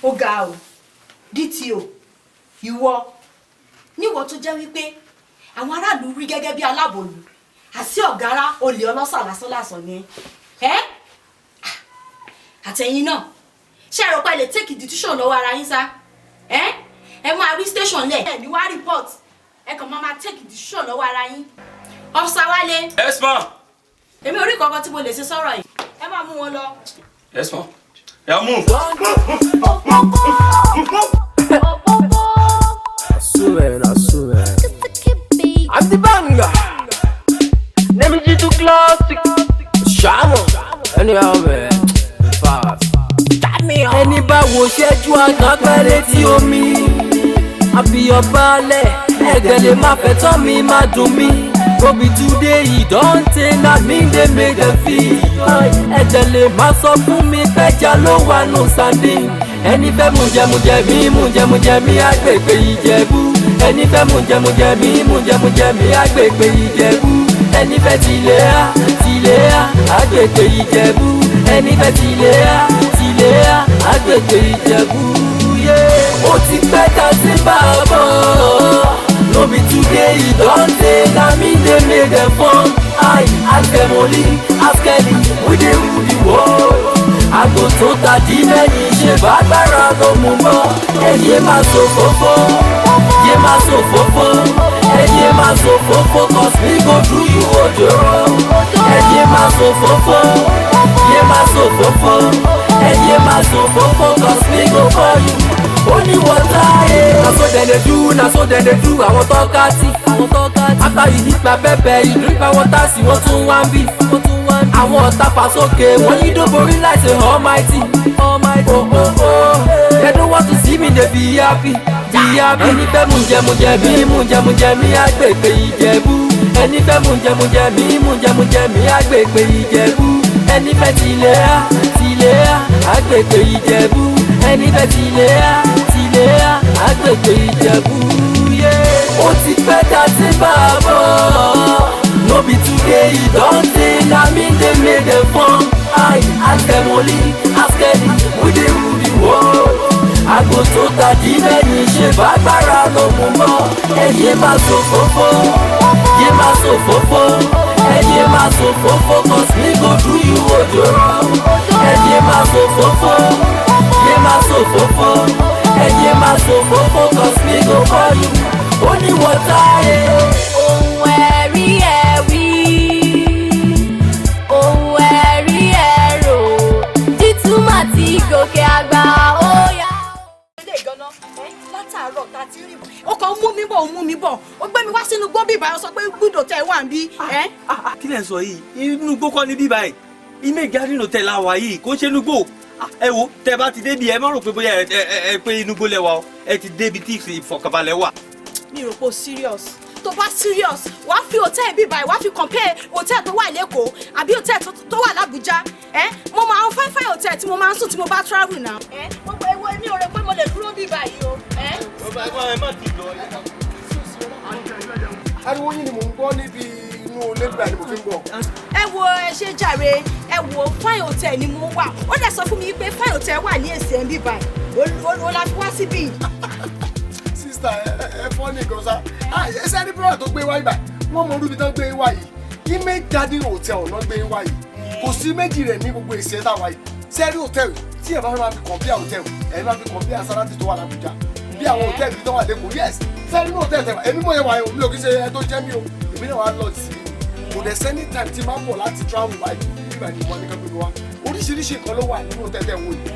Ó ga o, DTO, ìwọ níwọ tó jẹ́ wípé àwọn aráàlú rí gẹ́gẹ́ bí alábòlù àti ọ̀gára olè ọlọ́ṣà lásánlàsàn ni ẹ́. Àtẹ̀yìn náà, ṣé ẹ rò pé ẹ lè take decision lọ́wọ́ ara yín sá? Ẹ ẹ máa rí station lẹ̀ ẹ ní wá report, ẹ kàn máa take decision lọ́wọ́ ara yín. Officer Wálé. Yes ma. Èmi ò rí kankan tí mo lè ṣe sọ̀rọ̀ yìí, ẹ máa mú wọn lọ. Yes ma. Yeah, move. I swear. I'm the banger. Name it G2 classic. Shamo. Anyhow, man. Fast. Ẹni bá wo ṣẹ́jú àgàn pẹ́rẹ́ tí omi. Àfihàn balẹ̀, ẹ̀gẹ̀ lè má fẹ́ tọ́ mi, má dùn mí. No be today e don tey, na me dey make dem feel. Ẹ̀jẹ̀ lè má sọ fún mi pẹ́jà ló wà nù sandin. Ẹni fẹ́ mú jẹ mí mú jẹ mú jẹ mí àgbègbè Ìjẹ̀bú. Ẹni fẹ́ mú jẹ mú jẹ mí mú jẹ mú jẹ mí àgbègbè Ìjẹ̀bú. Ẹni fẹ́ tilẹ̀ á tilẹ̀ á àgbègbè Ìjẹ̀bú. Ẹni fẹ́ tilẹ̀ á tilẹ̀ á àgbègbè Ìjẹ̀bú. Ó ti pẹ́ ta ti bá a bọ̀. No be today e don tey, na me dey make dem fun. I ask dem only, ask Kelly, we dey rule the world. Àgbò tó tají mẹ́yìn ṣe bágbára ló mú bọ́. Ẹyẹ máa so fófó, yé máa so fófó. Ẹyẹ máa so fófó, cause we go do you ojoro. Ẹyẹ máa so fófó, yé máa so fófó. Ẹyẹ máa so fófó, cause we go for you. Ó ní wọ́tá ẹ̀. Na so dem dey do, na so dem dey do, àwọn tọ́ka sí. After you hit my pepper, you drink my water, sí wọ́n tún wá ń bí. Àwọn ọ̀tá fà sókè, wọ́n yí dóborí láìsí almighty. Oh oh oh, they don't want to see me dey be happy, be happy. Ẹni fẹ́ mú jẹ mú jẹ mí mú jẹ mú jẹ mí àgbègbè Ìjẹ̀bú. Ẹni fẹ́ mú jẹ mú jẹ mí mú jẹ mú jẹ mí àgbègbè Ìjẹ̀bú. Ẹni fẹ́ tilẹ̀ á tilẹ̀ á àgbègbè Ìjẹ̀bú. Ẹni fẹ́ tilẹ̀ á tilẹ̀ á àgbègbè Ìjẹ̀bú. Ó ti pẹ́ ta ti bá a bọ̀. No be today e don tey, na me dey make dem fun. I ask dem only, ask Kelly, we dey rule the world. Àgbò tó tají mẹ́yìn ṣe bágbára ló mú bọ́. Ẹyẹ máa so fófó, yé máa so fófó. Ẹyẹ máa so fófó, cause we go do you ojoro. Ẹyẹ máa so fófó, yé máa so fófó. Ẹyẹ máa so fófó, cause we go for you. Ó ní wọ́tá ẹ̀. Ohun ẹ̀rí ẹ̀ wí, ohun ẹ̀rí ẹ̀ rò, Jítúmọ̀ ti gòkè àgbà ó yá. Ilé ìgànnà látàárọ̀ tá a ti rí bọ̀, ó kàn ń mú mi bọ̀, ó mú mi bọ̀, ó gbé mi wá sínú igbó bíbá, ó sọ pé gbúdọ̀ tẹ wà ń bí. Kí lẹ̀ ń sọ yìí? Inú igbó kọ́ ni bíbá yìí, Image Garden Hotel la wà yìí, kò ń ṣe inú igbó. Ẹ wo, tẹ bá ti débi, ẹ má rò pé bóyá ẹ pé inú igbó lẹ wà o, ẹ ti débi tí ìfọ̀kànbalẹ̀ wà. Mi rò pé o serious. Tó bá serious, wàá fi hòtẹ́ẹ̀lì bíbá ẹ̀, wàá fi compare hòtẹ́ẹ̀lì tó wà lẹ́kọ̀ọ́ àbí hòtẹ́ẹ̀lì tó wà l'Ábùjá. Mo máa ń fine fine hòtẹ́ẹ̀lì tí mo máa ń sùn tí mo bá travel now. Gbogbo ewo èmi ò rò pé mo lè dúró bíbá yìí o. Ariwo yín ni mò ń gbọ́ níbi inú ilé bíbá ni mo fi ń bọ̀. Ẹ wo, ẹ ṣe jàre, ẹ wo, fine hotel ni mo wà. Ó dẹ̀ sọ fún mi pé fine hotel wà ní èsì ẹ̀ ń bíbá ẹ̀, ó la fi wá síbí. Sister, ẹ fọ́ ní nǹkan sá. Ẹsẹ̀ ní brother tó gbé wá ibà, wọ́n mọ orúbi tán gbé wá yìí. Image Garden Hotel náà gbé wá yìí. Kò sí méjì rẹ̀ ní gbogbo èsì ẹ̀ táwa yìí. Sẹ́rí hòtẹ́ẹ̀lì tí ẹ bá fẹ́ máa fi compare hòtẹ́ẹ̀lì, ẹ máa fi compare Sarati tó wà l'Abuja. Bí àwọn hòtẹ́ẹ̀lì tó wà l'Ékòó, yes. Sẹ́rí ní hòtẹ́ẹ̀lì tẹ̀wá, èmi mọ̀ yẹn wà yẹn, mi ò kí ṣe ẹ tó jẹ́ mi o. Èmi náà wà lọ sí i. Kò dẹ̀ sẹ́ni time tí máa ń bọ̀ láti travel báyìí, bíbá ni wọ́n ní ká gbé mi wá. Oríṣiríṣi nǹkan ló wà nínú hòtẹ́ẹ̀lì tẹ̀ wò yìí.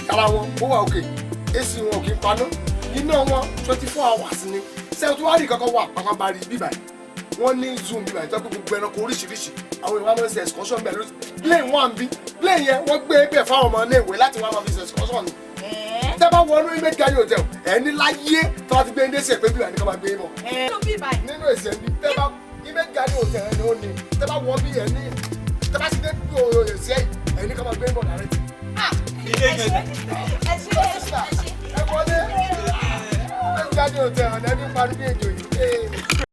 Yàrá wọn, ó wà òkè, AC wọn ò kí ń paná. Iná wọn 24 hours ni. Sẹ́yìn tó wá rí kankan wà pàpàǹbarì bíbá yìí. Wọ́n ní zoo bíbá ìtọ́jú gbogbo ẹranko oríṣiríṣi. Àwọn ìwà máa ń ṣe excursion bẹ́ẹ̀ lórí plane wà ń bí. Plane yẹn wọ́n gbé bẹ̀ fáwọn ọmọ iléèwé láti wá máa fi ṣe excursion ni. Tẹ́ bá wọnú Image Garden Hotel, ẹ̀ ní láyé tí wọ́n ti gbé ndé sí ẹ̀ pé bíbá ní ká máa gbé bọ̀. Nínú èsì ẹ̀ ń bí tẹ́ bá Image Garden Hotel ẹ̀ ní ó ní tẹ́ bá wọ bí ẹ̀ ní tẹ́ bá ti dé bí òye sí ẹ̀ ẹ̀ ní ká máa gbé bọ̀ direct. Ẹ wọlé Image Garden Hotel ọ̀nà ẹbí parí bí èjò yìí.